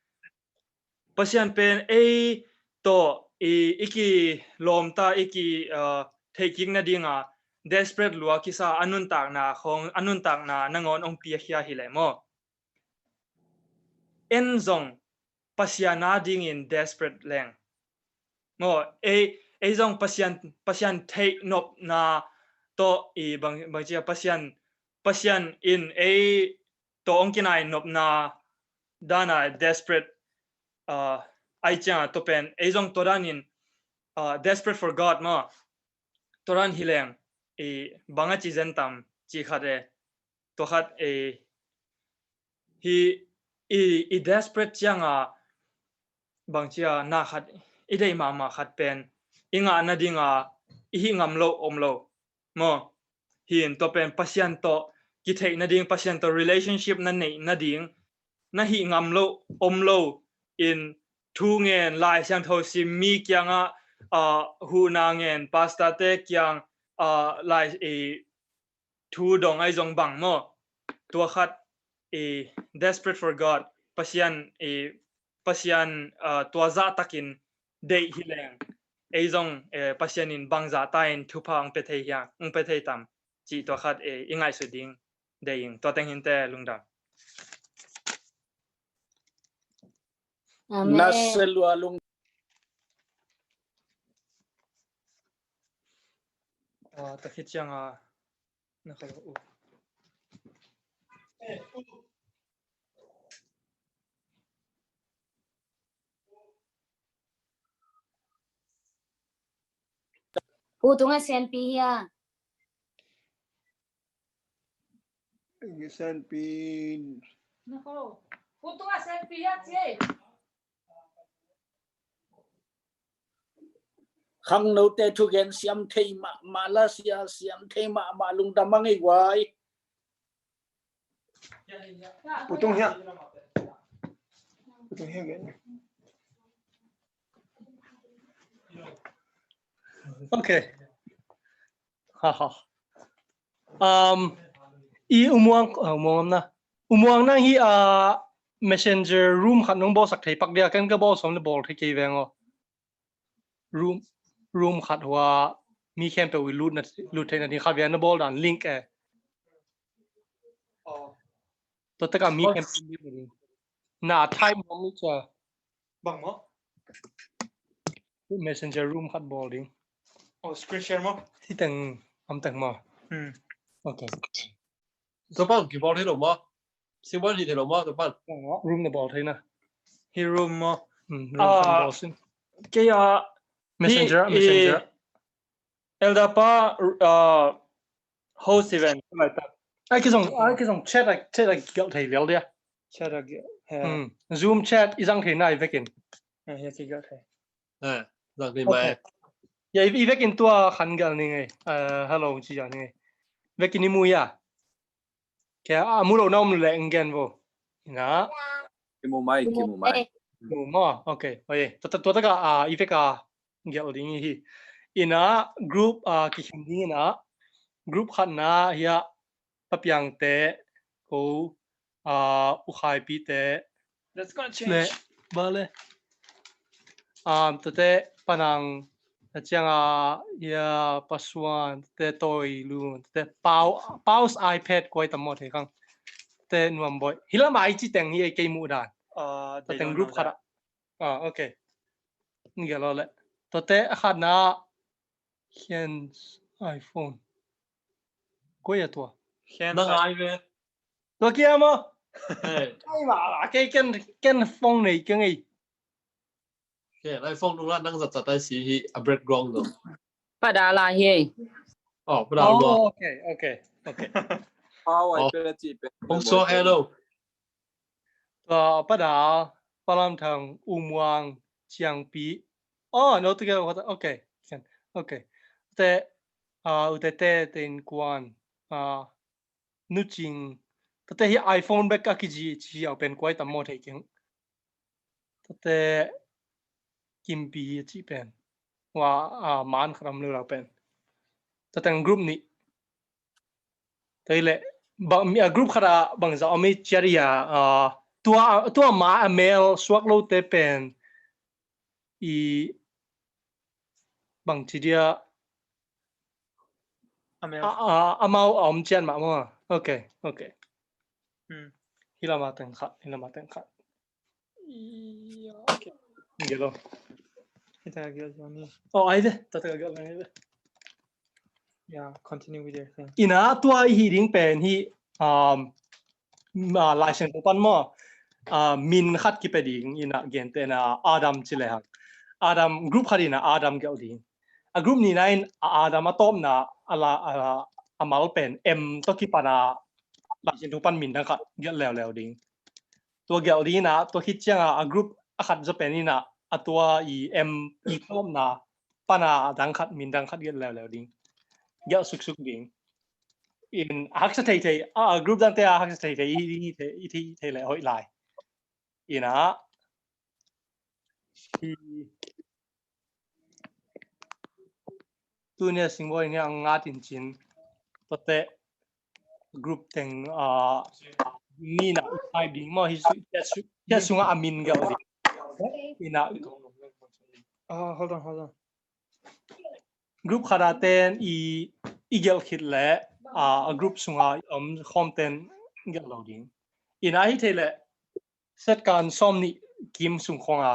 Pasian pen ei tawh i, i kilawmta, i ki, uh, theihkik nadinga desperate lua kisa a nuntakna khong, a nuntakna nangawn hong piakhia hi leh maw, en zong Pasian a dingin desperate leng maw, ei, ei zong Pasian, Pasian theih nopna tawh i bang, bang ci a, Pasian, Pasian in ei tawh hong kinai nopna dana desperate, uh, ai cianga tua pen ei zong tua danin, uh, desperate for God maw, tua dan hi leng i bang a ci zen tam ci khat e, tua khat e, hi i, i desperate cianga bang ci a, na khat i deih mahmah khat pen i ngah nadinga i hih ngam loh om lo maw. Hin tua pen Pasian tawh kitheih nading, Pasian tawh relationship na neih nading na hih ngam loh om lo in thu ngen, Lai Siangtho sim, mi kiangah, ah, huhna ngen, pastor te kiang, ah, lai, i, thu dong ai zong bang maw. Tua khat i desperate for God, Pasian i, Pasian, ah, tua zahtakin deih hi leng ei zong, eh, Pasian in bang zahta in thupha hong pia thei hia, hong pia thei tam cih tua khat, eh, i ngaihsut ding deih ing. Tua teng hinte, lungdam. Amen. Na selua lung. Ah, ta khit cianga na kha lo. Pu Tunga Sianpi hia? Sianpi. Pu Tunga Sianpi hia ci. Khangnote thugen siam thei mahmah la sia, siam thei mahmah, lungdam a ngei guai. Pu Tung hia? Okay. Ha ha. Um, i U Muang, ah, U Muang om na. U Muang nang hi, ah, messenger room khat nong bawlsak thei pak dia, ken ka bawl sawm le bawl thei kei veng aw. Room, room khat hua mi khempeuh i lut na, lut theihna ding khat veng na bawl dan link e. Tua taka mi khempeuh na type mong mi cha. Bang maw? Messenger room khat bawl ding. Oh, screen share maw? Hi teng, am teng maw? Hmm. Okay. Tua pan kibawl thei lo maw? Simon hi thei lo maw tua pan? Room na bawl thei na. Hi room maw? Hmm, room kan bawl sin. Kei a messenger, hi, messenger. Elder pa, uh, host event lai ta. Ai kizong, ai kizong chat a, chat a gelh thei lial dia. Chat a gelh. Hmm. Zoom chat i zang thei nai vekin. Eh, ya ki gelh thei. Eh, zang thei mai. Ya i vekin tua khan gelh ni ngei. Eh, hello ci ya ni ngei. Vekin i mu ya. Kei a mu lo na om le eng gen vo. Ina. Kimu mai, kimu mai. Mu maw. Okay. Oi. Tua, tua taka, ah, i veka gelh ding hi. Ina group, ah, kikhin ding ina group khatna hia Papiangte ko, ah, Ukhaipite. That's gonna change. Bale. Um, tate Panang, a cianga, ya, Pasuan, tate Toilu, tate Pau, Pau's iPad kuai tam maw thei kang. Tate Nuam Boy. Hila mai ci teng hi kei mu dan. Uh, tate group khat. Ah, okay. Ni gelh lo le. Tate a khatna Hian's iPhone. Koi a tua. Hian's nang ai ve. Tua kia maw? Hey. Ai ma, kei ken, ken phone nei kei ngei. Hian iPhone nung la nang zat zat ai si hi a background lo. Pada la hi. Oh, pada lo. Oh, okay, okay, okay. Pau ai pe la ci pe. Hong so hello. Tua pada, Palam Thang, U Muang, Ciangpi. Oh, no together. Okay. Okay. Te, uh, Utete, Tein Kuan, uh, Nu Cing. Tate hi iPhone bek a kici, ci au pen kuai tam maw thei keng. Tate Kimpi a ci pen. Wa, uh, man kharam lu lau pen. Tate group ni. Tei le, bang, mi, a group khat a bangza om i ciat i a, ah, tua, tua ma a mel suak lote pen i bang ci dia a mel. A, a, amau a om ciat mah maw. Okay, okay. Hmm. Hi lama teng khat, hi lama teng khat. Yeah, okay. Gelo. Ita gelo ni. Oh, ai de, ta ta gelo ni de. Yeah, continue with your thing. Ina tua i hi ding pen hi, um, ma, Lai Siangtho pan maw, uh, min khat kipe ding ina gente na Adam ci le hang. Adam group khat ina Adam gelh ding. A group nina in a Adam a tawpna a la, a, a mal pen M tawh kipana Lai Siangtho pan min dang khat gelh leuleu ding. Tua gelh ding ina, tua khit cianga a group a khat zaw pen ina, a tua i M i tawpna pana a dang khat, min dang khat gelh leuleu ding. Gelh suksuk ding. In a haksa thei thei, a, a group dangte a haksa thei thei, i, i, i thei, i thei, thei le hoih lai. Ina, i, Tunia singbawi nia ngat in cin. Tate group teng, ah, ni na i khai ding maw hi su, tia su, tia sunga a min gelh ding. Ina. Ah, hold on, hold on. Group khat a ten i, i gelh khit le, ah, a group sunga om khawm ten gelh lo ding. Ina hi thei le, set kan sawm nih kim sung khawng a,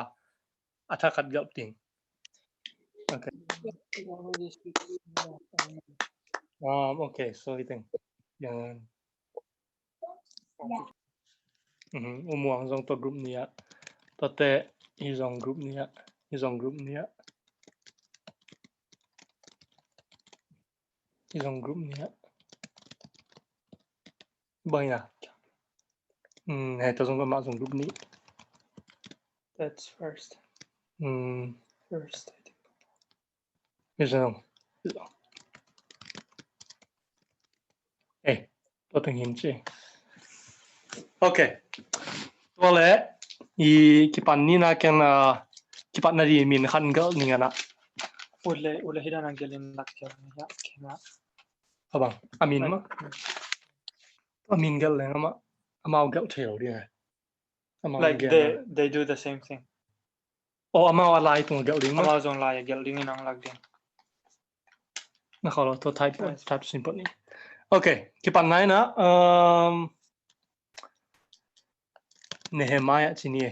a thakhat gelh ding. Okay. Um, okay, so i teng. Yang. Mhm, U Muang zong tua group nih ah. Tate hi zong group nih ah. Hi zong group nih ah. Hi zong group nih ah. Bang ya. Hmm, hei, tua zong ka mah zong group nih. That's first. Hmm. First, I think. Hi zong. Hey, tua teng him ci. Okay. Tua le, I kipan ni na ken, ah, kipan na di min khat gelh ning a na. Ule, ule hi dan a gelh in lak gelh ni ya, ken a. A bang, a min ma? A min gelh leng ama, amau gelh thei lo ding a. Amau like gelh they, na. They do the same thing. Oh, amau a lai tung gelh ding ma? Amau zong lai gelh ding in ang lak ding. Na kholo to type, nice. Type simple ni. Okay, kipan nai na, um, Nehemiah ci ni e.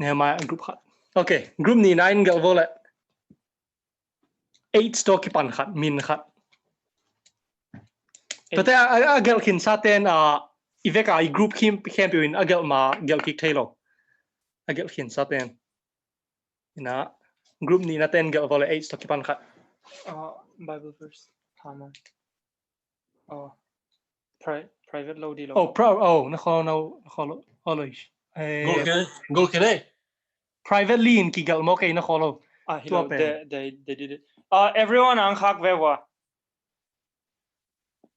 Nehemiah group khat. Okay, group ni na in gelh vo le. H tawh kipan khat, min khat. Tua te a, a, a gelh khinsa ten, ah, i vek a i group khempeuh in a gelh ma gelh kik thei lo. A gelh khinsa ten. Ina, group nihna ten gelh vo le, H tawh kipan khat. Ah, Bible verse. Hama. Oh, pri-, private lo di lo. Oh, pro-, oh, na kholo, na kholo, oh, lo. Eh, gol kene, gol kene. Privately in kigelh mawk ei na kholo. Ah, hi lo, tua pen. They, they, they did it. Ah, everyone ang khak ve ua.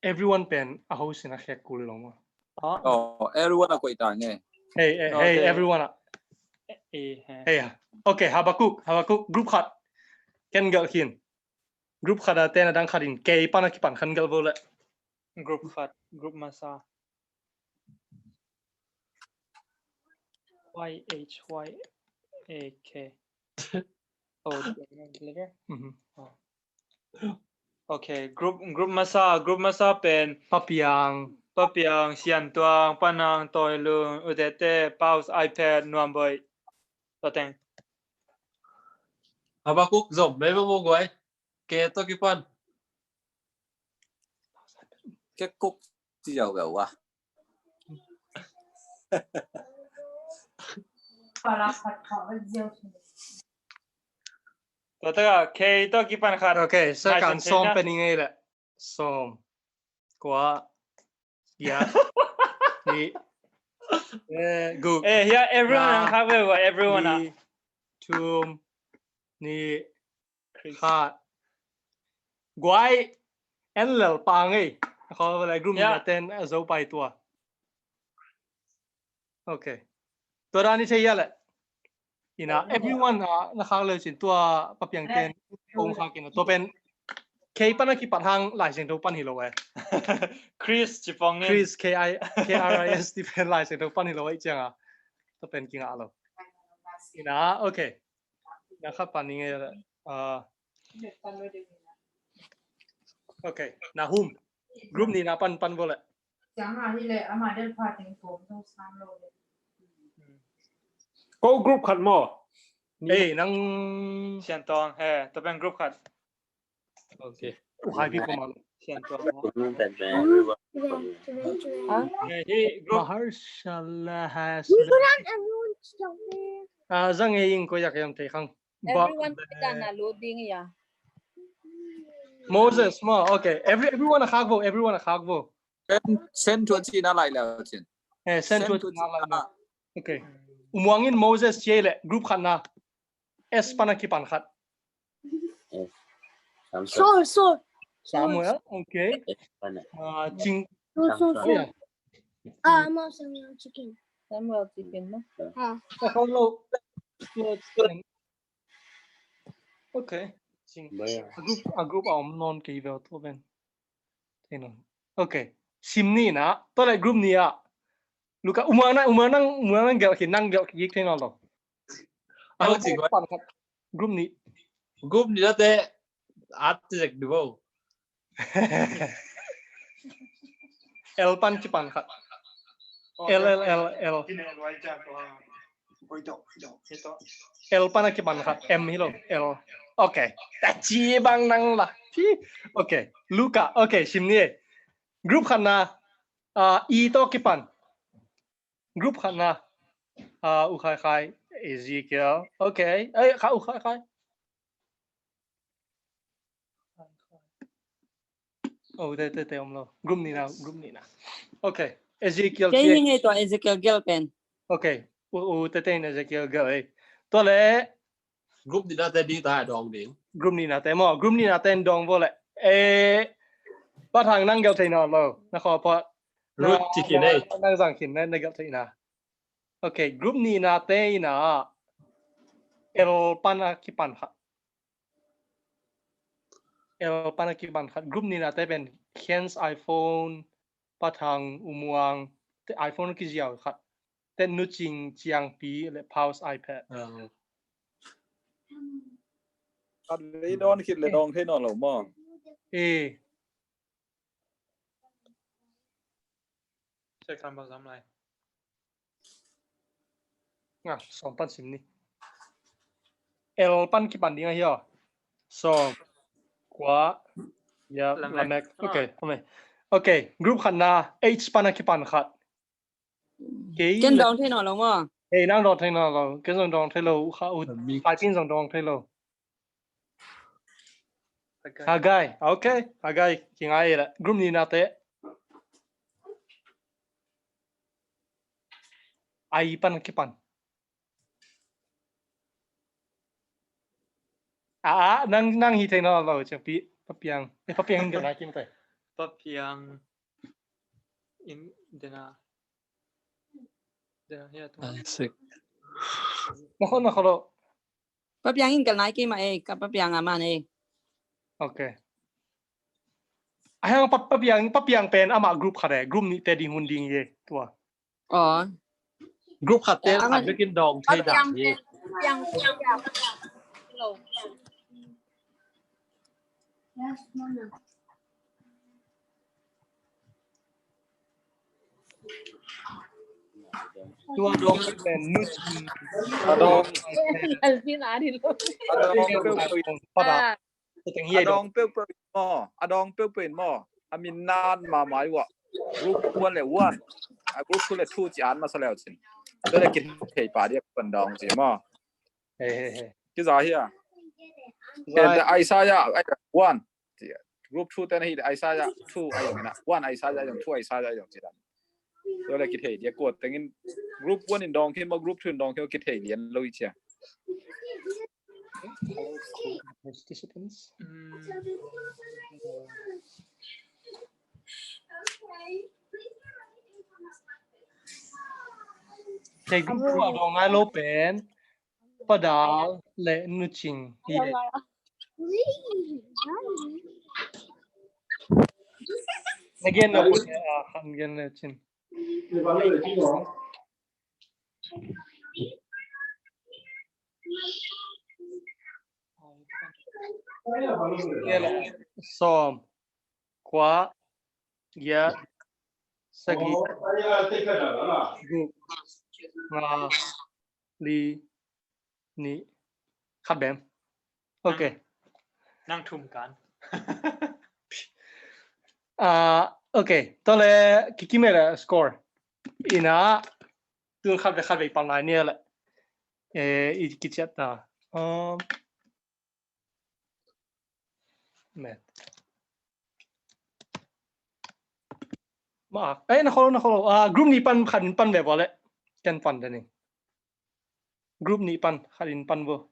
Everyone pen a host in a khek kul lo maw. Ah. Oh, everyone a koih ta nge. Hey, hey, no, hey, they, everyone a. Eh, eh, hey. Hey, ah. Okay, Habakkuk, Habakkuk, group khat. Ken gelh khin. Group khat a ten a dang khat in K pan a kipan khan gelh vo le. Group khat, group masa. Y H Y A K. Oh, the letter? Mm-hmm. Oh. Okay, group, group masa, group masa pen. Papiang. Papiang, Siantuang, Panang, Toilung, Utete, Paus, iPad, Nuamboi. Tua teng. Habakkuk zom, mei mong mong guai. K tawh kipan. Ke kuk ci ziau ve ua. Tua taka K tawh kipan khat. Okay, second sawm pen i ngei le. Sawm. Kua. Giat. Nih. Eh, guk. Eh, hiah everyone ang khak ve ua, everyone ah. Nih. Thum. Nih. Khat. Guai. En lel pang ei. Khawng va le group nihna ten a zo pai tua. Okay. Tua dan i thei hiah le. Ina, everyone a na khak leu cin tua Papiang ten kong khak ina. Tua pen K pan a kipat hang Lai Siangtho pan hi lo eh. Chris ci pong in. Chris, K I, K R I S T pen Lai Siangtho pan hi lo eh ciang a. Tua pen kingah lo. Ina, okay. Na khat pan ni nge, ah, okay, Nahum. Group nihna pan, pan vo le. Ko group khat maw? Eh, nang Siantuang, he, tua pen group khat. Okay. Uh, hai pi ko ma. Siantuang maw? Huh? Eh, hi group. Mahershala has. Ah, zang e ing ko yak yam thei khang. Everyone kita na loading ya. Moses maw, okay. Every, everyone a khak vo, everyone a khak vo. Sen, Sen Tuan ci na lai leu cin. Eh, Sen Tuan ci na lai leu. Okay. U Muang in Moses ci le group khat na. S pan a kipan khat. Saul, Saul. Samuel, okay. Ah, Cing. Saul, Saul, Saul. Ah, maw Samuel ci ken. Samuel ci ken maw. Ah. Samuel. Okay. Cing. A group, a group a om nawn kei ve tua pen. Thei nawn. Okay. Sim ni na. Tua le group ni ah. Luka, U Muang nang, U Muang nang, U Muang nang gelh khin, nang gelh kik thei nawn lo. Group ni. Group ni na te. At zek di vo. L pan kipan khat. L, L, L, L. L pan a kipan khat. M hi lo. L. Okay. Ta ci bang nang la. Okay. Luka. Okay. Sim ni. Group khat na. Ah, E tawh kipan. Group khat na. Ah, U Khai Khai. Ezekiel. Okay. Ai, kha U Khai Khai. Oh, te, te, te om lo. Group nihna, group nihna. Okay. Ezekiel. Kei hi ngei tua Ezekiel gelh pen. Okay. U, u, te, te in Ezekiel gelh ei. Tua le. Group nihna te ding ta dawng ding. Group nihna te maw. Group nihna te in dawng vo le. Eh, Bathang nang gelh thei nawn lo. Na khaw pawh. Ruth ci khin ei. Nang zang khin na, na gelh theihna. Ok, group nihna te in ah L pan a kipan khat. L pan a kipan khat. Group nihna te pen Ken's iPhone, Pa Thang, U Muang te iPhone kiziau khat. Te Nu Cing, Ciang Pi le Paul's iPad. Khat vei dawn khit le dawng thei nawn lo maw? Eh. Check kan bang zam lai. Nga, sawm pan sim ni. L pan kipan ding ahi aw. Sawm, kua, ya, lamek. Ok, ok. Group khatna, H pan a kipan khat. Ken dawng thei nawn lo maw? Hei, nang dawng thei nawn lo. Ken zong dawng thei lo. Kha u, Pai Pin zong dawng thei lo. Hagai. Ok. Hagai. Kingai la. Group nihna te. I pan kipan. Ah, nang, nang hi thei nawn lo, Ciang Pi. Pa Piang. Eh, Pa Piang in ka nai kim te. Pa Piang in dena. Dena hi a tung. Ai, sik. Na kho, na kho lo. Pa Piang in ka nai kim a, eh, ka Pa Piang a man, eh. Ok. Ai, Pa, Pa Piang, Pa Piang pen ama group khat e, group nih te ding hun ding ye, tua. Aw. Group khat te, eh, khat bekin dawng thei dan hi. Piang, Piang, Piang. Tua dawng pen Nu Cing. A dawng. Alvin a di lo. A dawng peuh peuh. Pa Piang. Ah. A dawng peuhpeuh in maw, a dawng peuhpeuh in maw, a min na an mahmah uh a. Group one le one, a group two le two ci an masa leu cin. Tua le kithei pah dia pan dawng ci maw. Hei, hei, hei. Kiza hi a. Isaiah one. Group two te na hi Isaiah two a hi a. One Isaiah a hi a, two Isaiah a hi a ci dan. Tua le kithei dia kua tengin group one in dawng khin maw, group two in dawng khin maw kithei lian lo i cia. Participants. Kei group two a dawng ngai lo pen Pa Dal le Nu Cing hi. Again, again, Nu Cing. Sawm, kua, giat, sagih, guk, nga, li, nih, khat bem. Ok. Nang, nang thum kan. Ah, ok. Tua le kikim e le score. Ina tun khat ve khat ve i pang lai ni le. Eh, i kiciat ta. Um, met. Ma, eh, na kholo, na kholo. Ah, group nih pan khat in pan ve bo le. Ken pan deni. Group nih pan, khat in pan vo.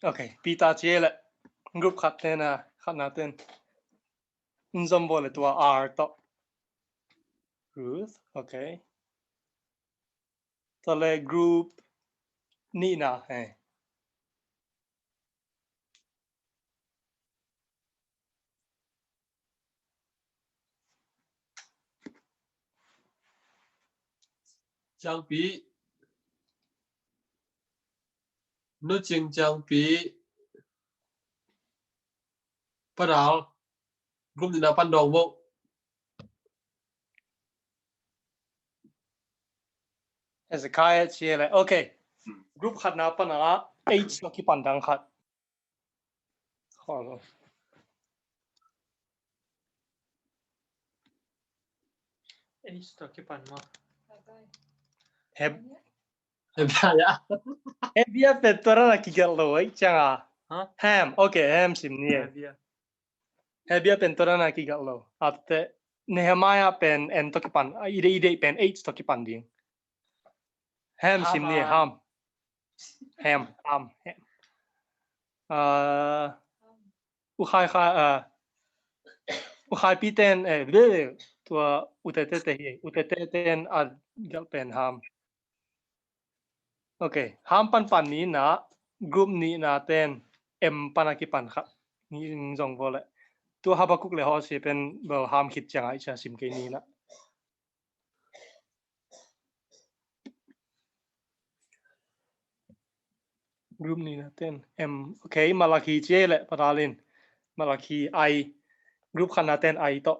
Ok, Peter ci le. Group khat te na, khat na ten. N zom vo le tua R to. Ruth, ok. Tua le group nihna, eh. Ciangpi. Nu Cing, Ciangpi. Padal. Group nihna pan dawng vo. Hezekiah ci le. Ok. Group khatna pan a H tawh kipan dang khat. H tawh kipan maw? Heb Hebia pen tua dan a kigelh lo, ei, ciang a. Hah? Ham. Ok, Ham sim ni e. Hebia. Hebia pen tua dan a kigelh lo. Ate Nehemiah pen N tawh kipan, a, i deih, i deih pen H tawh kipan ding. Ham sim ni e, Ham. Ham, Ham, Ham. Ah, U Khai Khai, ah, U Khai Pi ten, eh, le, tua U Te Te te hi, U Te Te ten a gelh pen Ham. Ok, Ham pan pan ni na, group nihna ten M pan a kipan kha. Ni zong vole. Tua Habakuk le Hosea pen bel Ham khit ciang a i cia sim kei ni na. Group nihna ten M. Ok, Malaki cia le patalin. Malaki I. Group khatna ten I to.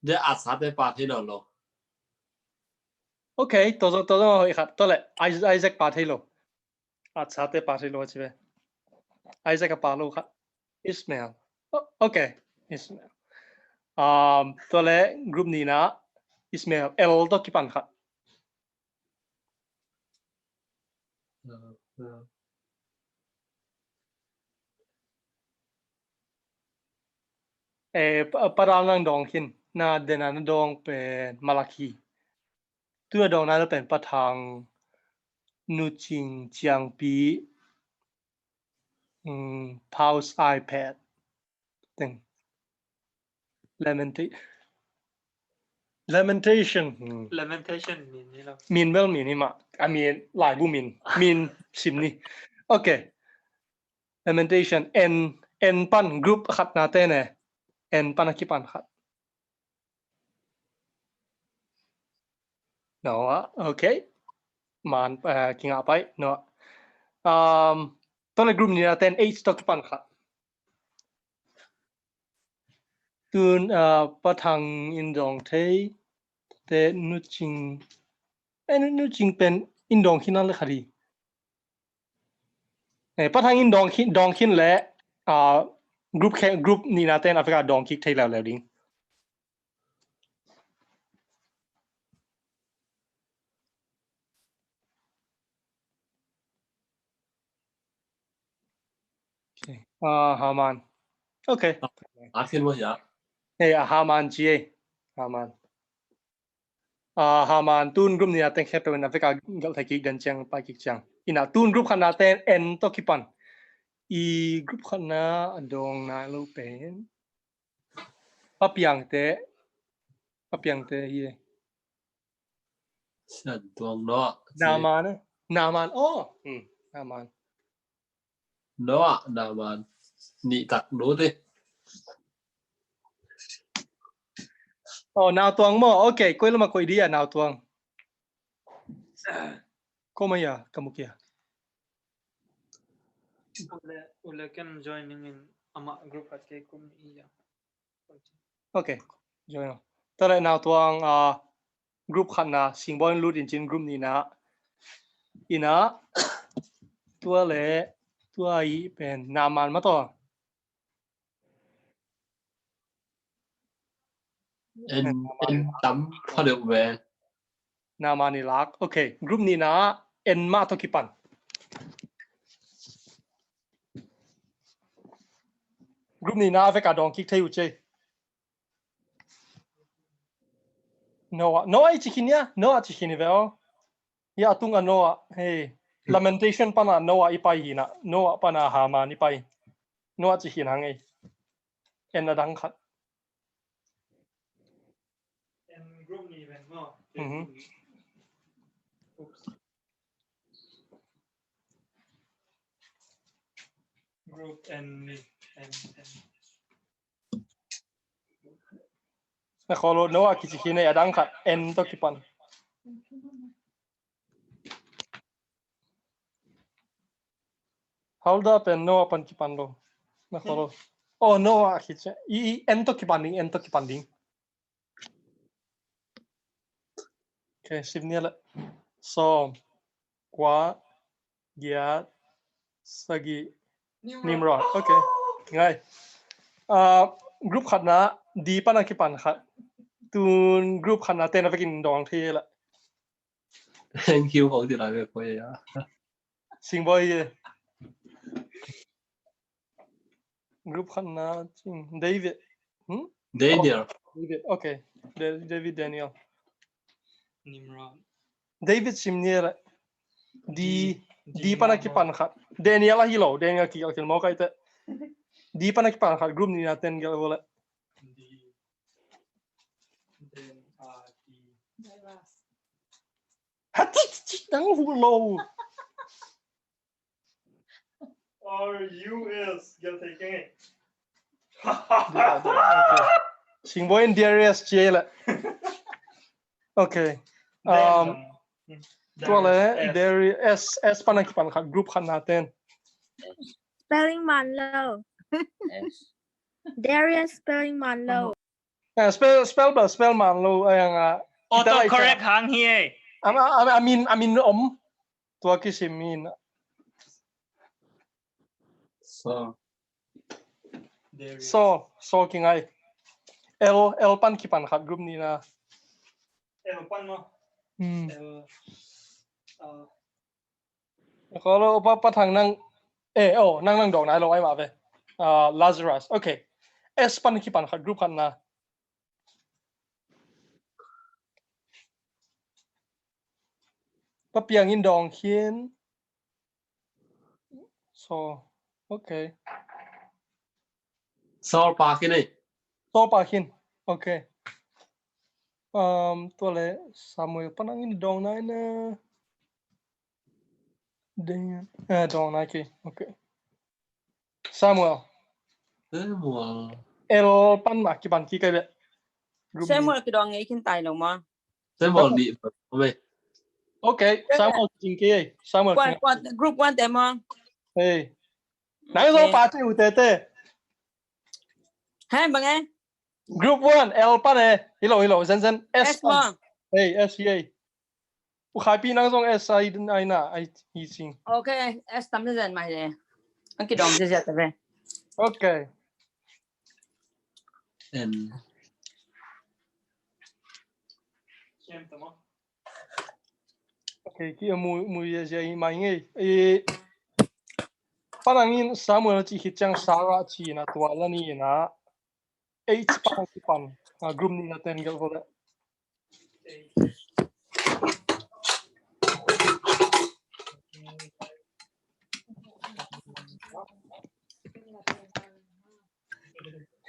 Dia asa te pa thei lo lo. Ok, to zo to zo hoi khat to le Isaac pa thei lo. Asa te pa thei lo ci ve. Isaac a pa lo kha. Ishmael. Oh, ok. Ishmael. Um, tua le group nihna Ishmael L to kipan kha. Eh, pa, pa dal nang dawng khin. Na dena na dawng pen Malaki. Tuna dawng nai lo pen Pa Thang, Nu Cing, Ciang Pi, um, Pause iPad teng. Lamenta- Lamentation. Hmm. Lamentation min ni lo. Min bel min hi mah. A min laibu min. Min sim ni. Ok. Lamentation. N, N pan group khatna te ne. N pan a kipan khat. Noah, ok. Man, eh, kingah pai, Noah. Um, tua le group nihna ten H to kipan kha. Tun, eh, Pa Thang in dawng thei te Nu Cing. Eh, Nu, Nu Cing pen in dawng khin na le kha di. Eh, Pa Thang in dawng khin, dawng khin le, ah, group khe-, group nihna ten a vek a dawng kik thei leuleu ding. Ok. Ah, Haman. Ok. A khin mo ya. Eh, ah, Haman ci eh. Haman. Ah, Haman tun group nihna teng khe peuh in a vek a gelh thei kik den ciang, pai kik ciang. Ina tun group khatna ten N to kipan. I group khatna a dawng nai lo pen. Pa Piang te. Pa Piang te hi. Sian tuang Noah. Naaman eh. Naaman. Oh. Hmm. Naaman. Noah, Naaman. Nih tak nu te. Oh, Nau Tuang maw. Ok, koi lama koi dia Nau Tuang. Ko maya, kamu kia. Ule, ule ken joining in ama group at ke kum iya. Ok, join. Tale Nau Tuang, ah, group khatna, Singbawi in lut in cin group nihna. Ina, tua le, tua i pen, Naaman mataw. En, en tam pha deuh ve. Naaman i lak. Ok, group nihna, en mah tawh kipan. Group nihna, a vek a dawng kik thei uh cei. Noah, Noah i ci khin ia, Noah ci khin i ve aw. Ia a tung a Noah, hei. Lamentation pana Noah i pai hi na, Noah pana Haman i pai. Noah ci khin hang ei. En a dang khat. En group ni ven maw. Mhm. Oops. Group en ni, en, en. Na kholo Noah kici khin ei a dang khat en tawh kipan. Huldah pen Noah pan kipan lo. Na kholo. Oh, Noah kici. I, i, en tawh kipan ding, en tawh kipan ding. Ok, sim ni le. Sawm, kua, giat, sagih, Nimrod. Ok, ngai. Ah, group khatna, D pana kipan khat. Tun group khatna ten a vekin dawng thei le. Thank you, khong ti lai ve ko ya. Singbawi ye. Group khatna cing. David. Hmm? Daniel. Oh, David. Ok. Da-, David, Daniel. Nimrod. David sim ni le. D, D pan a kipan khat. Daniel ahi lo, Daniel kigelh khin maw, kai teh. D pan a kipan khat, group nihna ten gelh vua leh. Hati, nang huh lo. Or U S, gelh thei keng e. Singbawi in Darius ci ei leh. Okay. Um, tua leh Darius, S, S pan a kipan khat, group khatna ten. Spelling man lo. Darius spelling man lo. Eh, spell, spell bel, spell man lo, eh, ang, ah, auto correct hang hi e. Am, am, am, a min, a min om. Tua kisim in. So. So, so kingai. L, L pan kipan khat, group nihna. L pan maw. Hmm. L, uh, Ko lo, Pa, Pa Thang nang, eh, oh, nang, nang dawng nai lo ai mah ve. Ah, Lazarus. Okay. S pan kipan khat, group khatna. Pa Piang in dawng khin. So, okay. Saul pa khin e. Saul pa khin. Okay. Um, tua leh Samuel pan nang in dawng nai na. Ding, eh, dawng nai kei. Okay. Samuel. Samuel. L pan mah kipan kik kai leh. Group Samuel kidawng ngei khin tai lo maw. Samuel nih. Okay, Samuel kicing kei. Samuel kicing. Group one te maw. Hey. Nang zong pa ci uh tete. Hey, bang e. Group one, L pan e. Hi lo, hi lo, zen zen. S pan. Hey, S hi e. U Khai Pi nang zong S ai, ai na, ai hi sing. Okay, S tam zen mai le. Ang kidawng ziazia ta ve. Okay. And okay, ki mu, mu ziazia i mai ngei. E, Pa Nang in Samuel ci khit ciang Sarah ci na tua la ni na. H pan kipan, ah, group nihna ten gelh vua leh.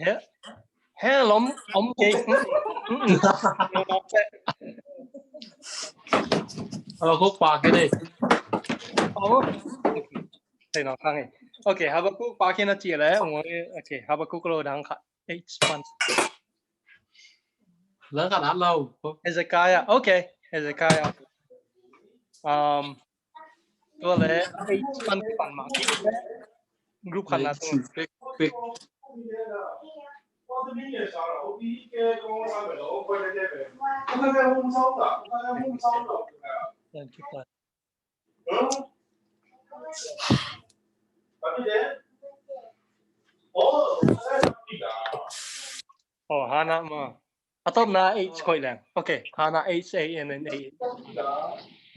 He, he lom, om kei. Habakkuk pa khin e. Oh. Thei nang khang e. Okay, Habakkuk pa khin a ci leh. Okay, Habakkuk lo dang khat. H pan. Lang khat at lo. Hezekiah. Okay. Hezekiah. Um, tua leh H pan kipan mah. Group khatna tung. Pick, pick. Thank you, Father. Oh, Hannah ma. A tawpna H koih leng. Okay, Hannah, H A N N A.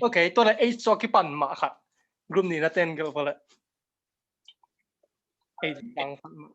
Okay, tua leh H tawh kipan mah khat. Group nihna ten gelh vua leh. H tang khat mah.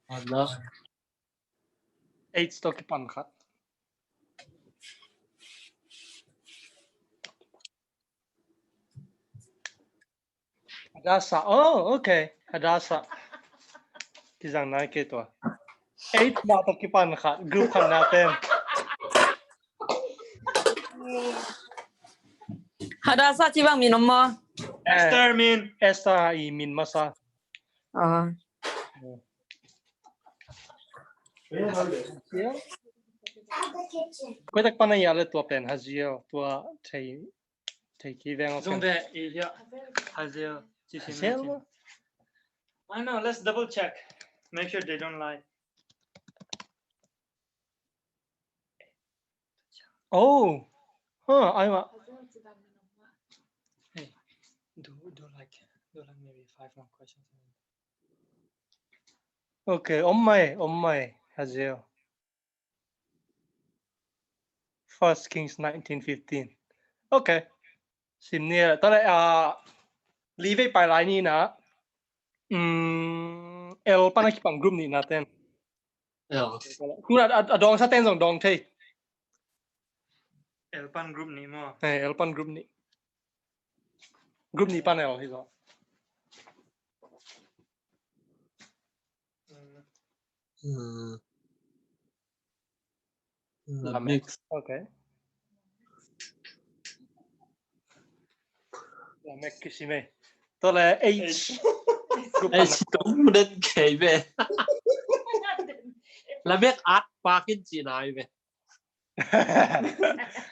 Hello. H tawh kipan khat. Hadassah. Oh, okay. Hadassah. Kizang nai kei tua. H mah tawh kipan khat. Group khatna ten. Hadassah ci bang min om maw? Esther min. Esther i min masa. Ah. Koi tak pana ya le tua pen Haziel, tua thei, thei ki veng. Zong ve i ya. Haziel. Haziel. I know, let's double check. Make sure they don't lie. Oh, Huh, ai mah. Hey, do, do like, do like maybe five more questions. Okay, om mai, om mai, Hazel. First Kings nineteen fifteen. Okay. Sim ni, tua leh, ah, li vei pai lai ni na. Mm, L pan a kipan group nih na ten. L. Tuna a, a dawngsa ten zong dawng thei. L pan group nih maw? Eh, L pan group nih. Group nih pan L hi zaw. Hmm. Lamek. Lamek. Okay. Lamek kisim e. Tua leh H. H. Group pan H na. Tung den kei be. Lamek at pakin ci nai be.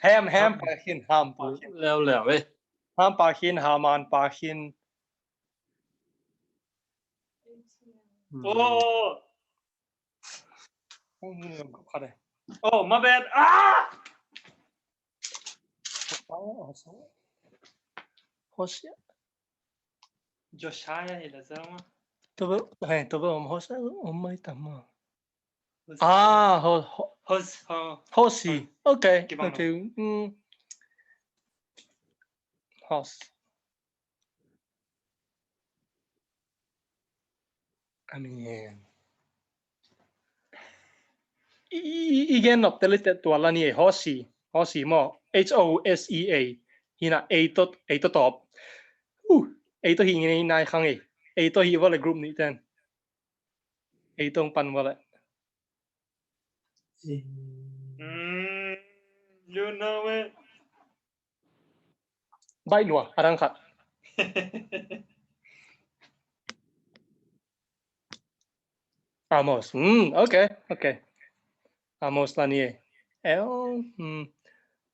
Ham, Ham pakin, Ham pakin. Leo, leo e. Ham pakin, Haman pakin. Hmm. Oh. Oh, my bad. Ah! Hosea. Josiah hi la zama. Tua bel, hey, tua bel om Hosea, om mai tam maw. Hos-, ah, Ho-, Ho-, Hos-, Ho-, Hosea. Hos-, okay, kibang okay. Mm. Hos-, Amen. I, i, i gen nop tele te tua la ni e, Hosea, Hosea maw, H O S E A. Hi na, A to, A to top. Uh, A to hi ngei nai khang e. A to hi vale group nih ten. A to pan vale. Mm, you know it. Baih lua, a dang khat. Amos. Hmm, okay, okay. Amos la ni e. L, hmm.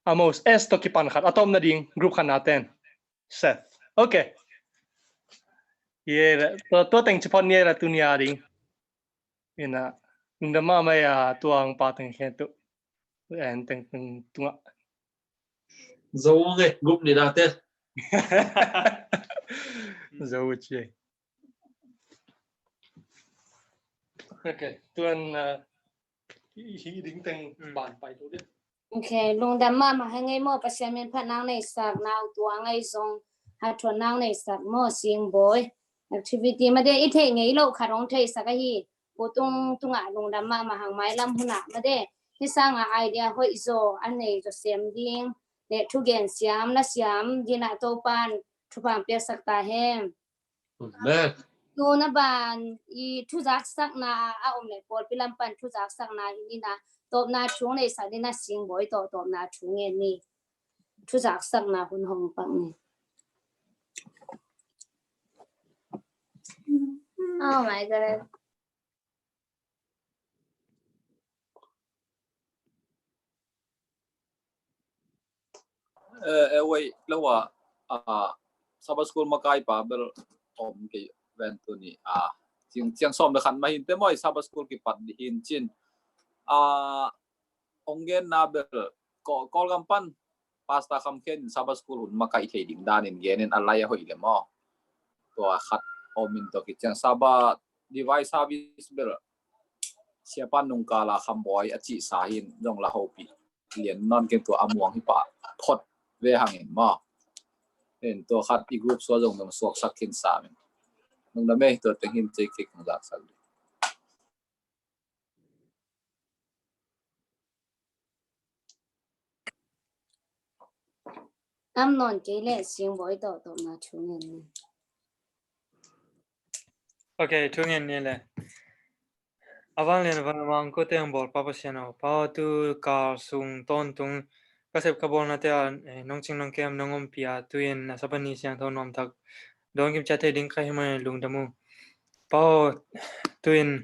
Amos, S to kipan khat. A tom na ding, group khat na ten. Seth. Okay. Ye, tua, tua teng ci phot ni e la tu ni a ding. Ina, ina mah mai a tuang pa teng khen tu. En teng teng tunga. Zo nge, group ni da te. Zo ci. Okay, tuan, uh, hi, hi ding teng ban pai tu dia. Okay, lungdam mahmah hi ngei maw, Pasian min phat nang nei sak, nau tua ngei zong hathuan nang nei sak maw, Singbawi. Activity mah de i theih ngei lo khat hong theih sak ahi. Pu Tung tungah lungdam mahmah hang, mailam hunah mah de. Hi sangah idea hoih zaw a nei zaw sem ding le thugen siam, na siam dinah Topan thupha piaksak ta hen. Amen. Tuna ban i thuzaksakna a om le pawlpi lam pan thuzaksakna hi ni na, tawpna thu nei sak ni na, Singbawi tawh tawpna thu ngen ni. Thuzaksakna hun hong pak ni. Oh my God. Eh, eh, wei, lo a, ah, Sabbath School makai pa bel om kei ven tuni, ah, ciang, ciang sawm le khat mah hin te maw, Sabbath School kipat ding hin cin. Ah, ong gen na bel, Kawl, Kawlgam pan, Pastor Kham Khen in Sabbath School hun makai thei ding danin genin a lai a hoih le maw. Tua khat om in tua kiciang Sabbath divine service bel, Siapa nungkala Kham Bawi a cihsa hin zong la hopih lian nawn keng, tua a muang hi pah phot ve hangin maw. Hin tua khat i group sua zong nong suaksak khin sa min. Nong na mei tua teng hin cei kei kong zaksak ding. Am nawn kei leh Singbawi tawh tawpna thu ngen ni. Ok, thu ngen ni le. A vanglian a vanmang kote hong bawl Pa Pasian aw, Pa aw, tu kal sung tawntung ka sep ka bawlnate ah, eh, nong cing nong kem nong ompih a, tu-in a Sabbath ni siangtho nuamtak dawn kim ciat thei ding ka hih manin lungdam uh. Pa aw, tu-in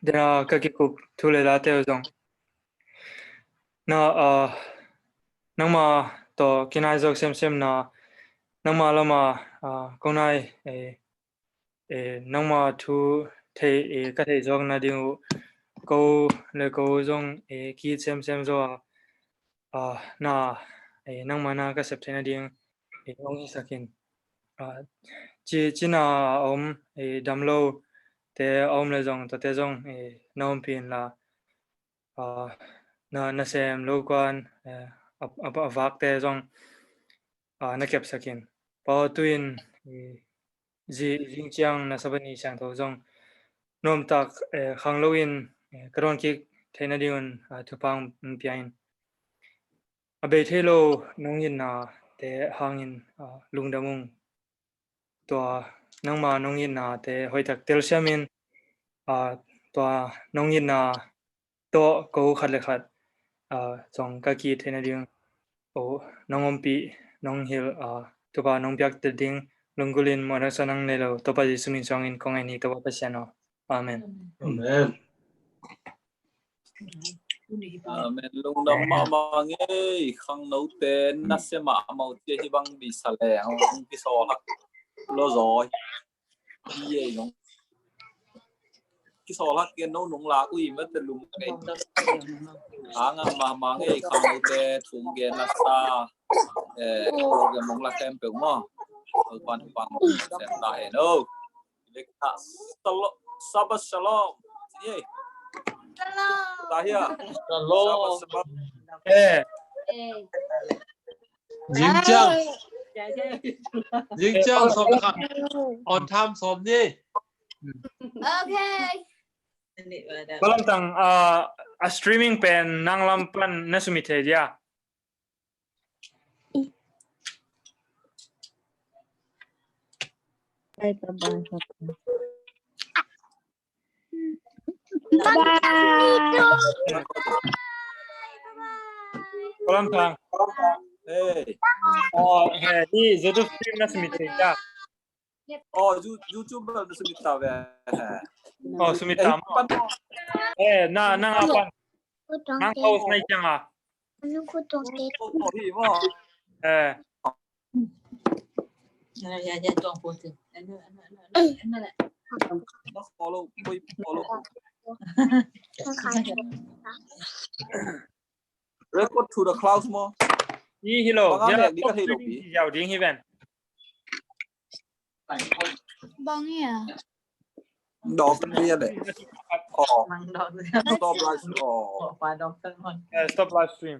dena ka kikup thu le late uh zong na, ah, nangma tawh kinai zawk semsem na, nangma lama, ah, kong nai, eh, eh, nangma thu thei, eh, ka theih zawk nading uh ko le ko zong, eh, ki semsem zaw a, ah, na, eh, nangma na ka sep theihna ding, eh, hong hisak in. Ah, ci, cina a om, eh, damlo te a om le zong, tate zong, eh, na ompih inla, ah, na, nasem lo kuan, eh, a, a, a vakte zong, ah, na kepsak in. Pa aw, tu-in, eh, zi, zing ciang na Sabbath ni siangtho zong nuamtak, eh, khanglo in, eh, ka dawn kik theihna dingun, ah, thupha hong pia in. A bei thei lo nong itnate hangin, ah, lungdam ung. Tua nangma nong itnate hoihtak telsiam in, ah, tua nong itna tawh ko khat le khat, ah, zong ka ki-it theihna ding, oh, nong ompih, nong hilh, ah, thupha nong piak ding lunggulh in muanhuai sa nang nei lo Topa Jesu min suangin kong ngen hi, Topa Pasian aw. Amen. Amen. Amen. Lungdam mahmah ngei, khangnote, nasia mahmah uh, cia hi bang bisa leng hong kisawl hak lo zaw hi ei nong kisawl hak gen no nung lak uh i mate lum ngei. Anga mahmah ngei, khangnote, thum gen la sa, eh, program hong la khempeuh maw. Pan pan sem ta hen o. Shalom. Shabbat shalom. Yay. Shalom. Tahia. Shalom. Shabbat shalom. Eh. Eh. Zing ciang. Zing ciang sawm le khat. On time sawm ni. Okay. Ko lam tang, ah, a streaming pen nang lam pan na sumit thei dia. Bye, bye, bye, bye. Bye. Ko lam tang. Hey. Oh, hey, ni YouTube stream na sumit thei dia. Oh, You-, YouTube na sumit ta ve. Oh, sumit ta. Eh, na, nang a pan. Nang host na hi ciang a. Eh. Follow, follow. Record to the clouds maw. Hi, hi lo. Bang a mek ding ka thei lo pi. Yau ding hi ven. Bang ia. Dawk ni a le. Oh. Stop live stream. Oh. Eh, stop live stream.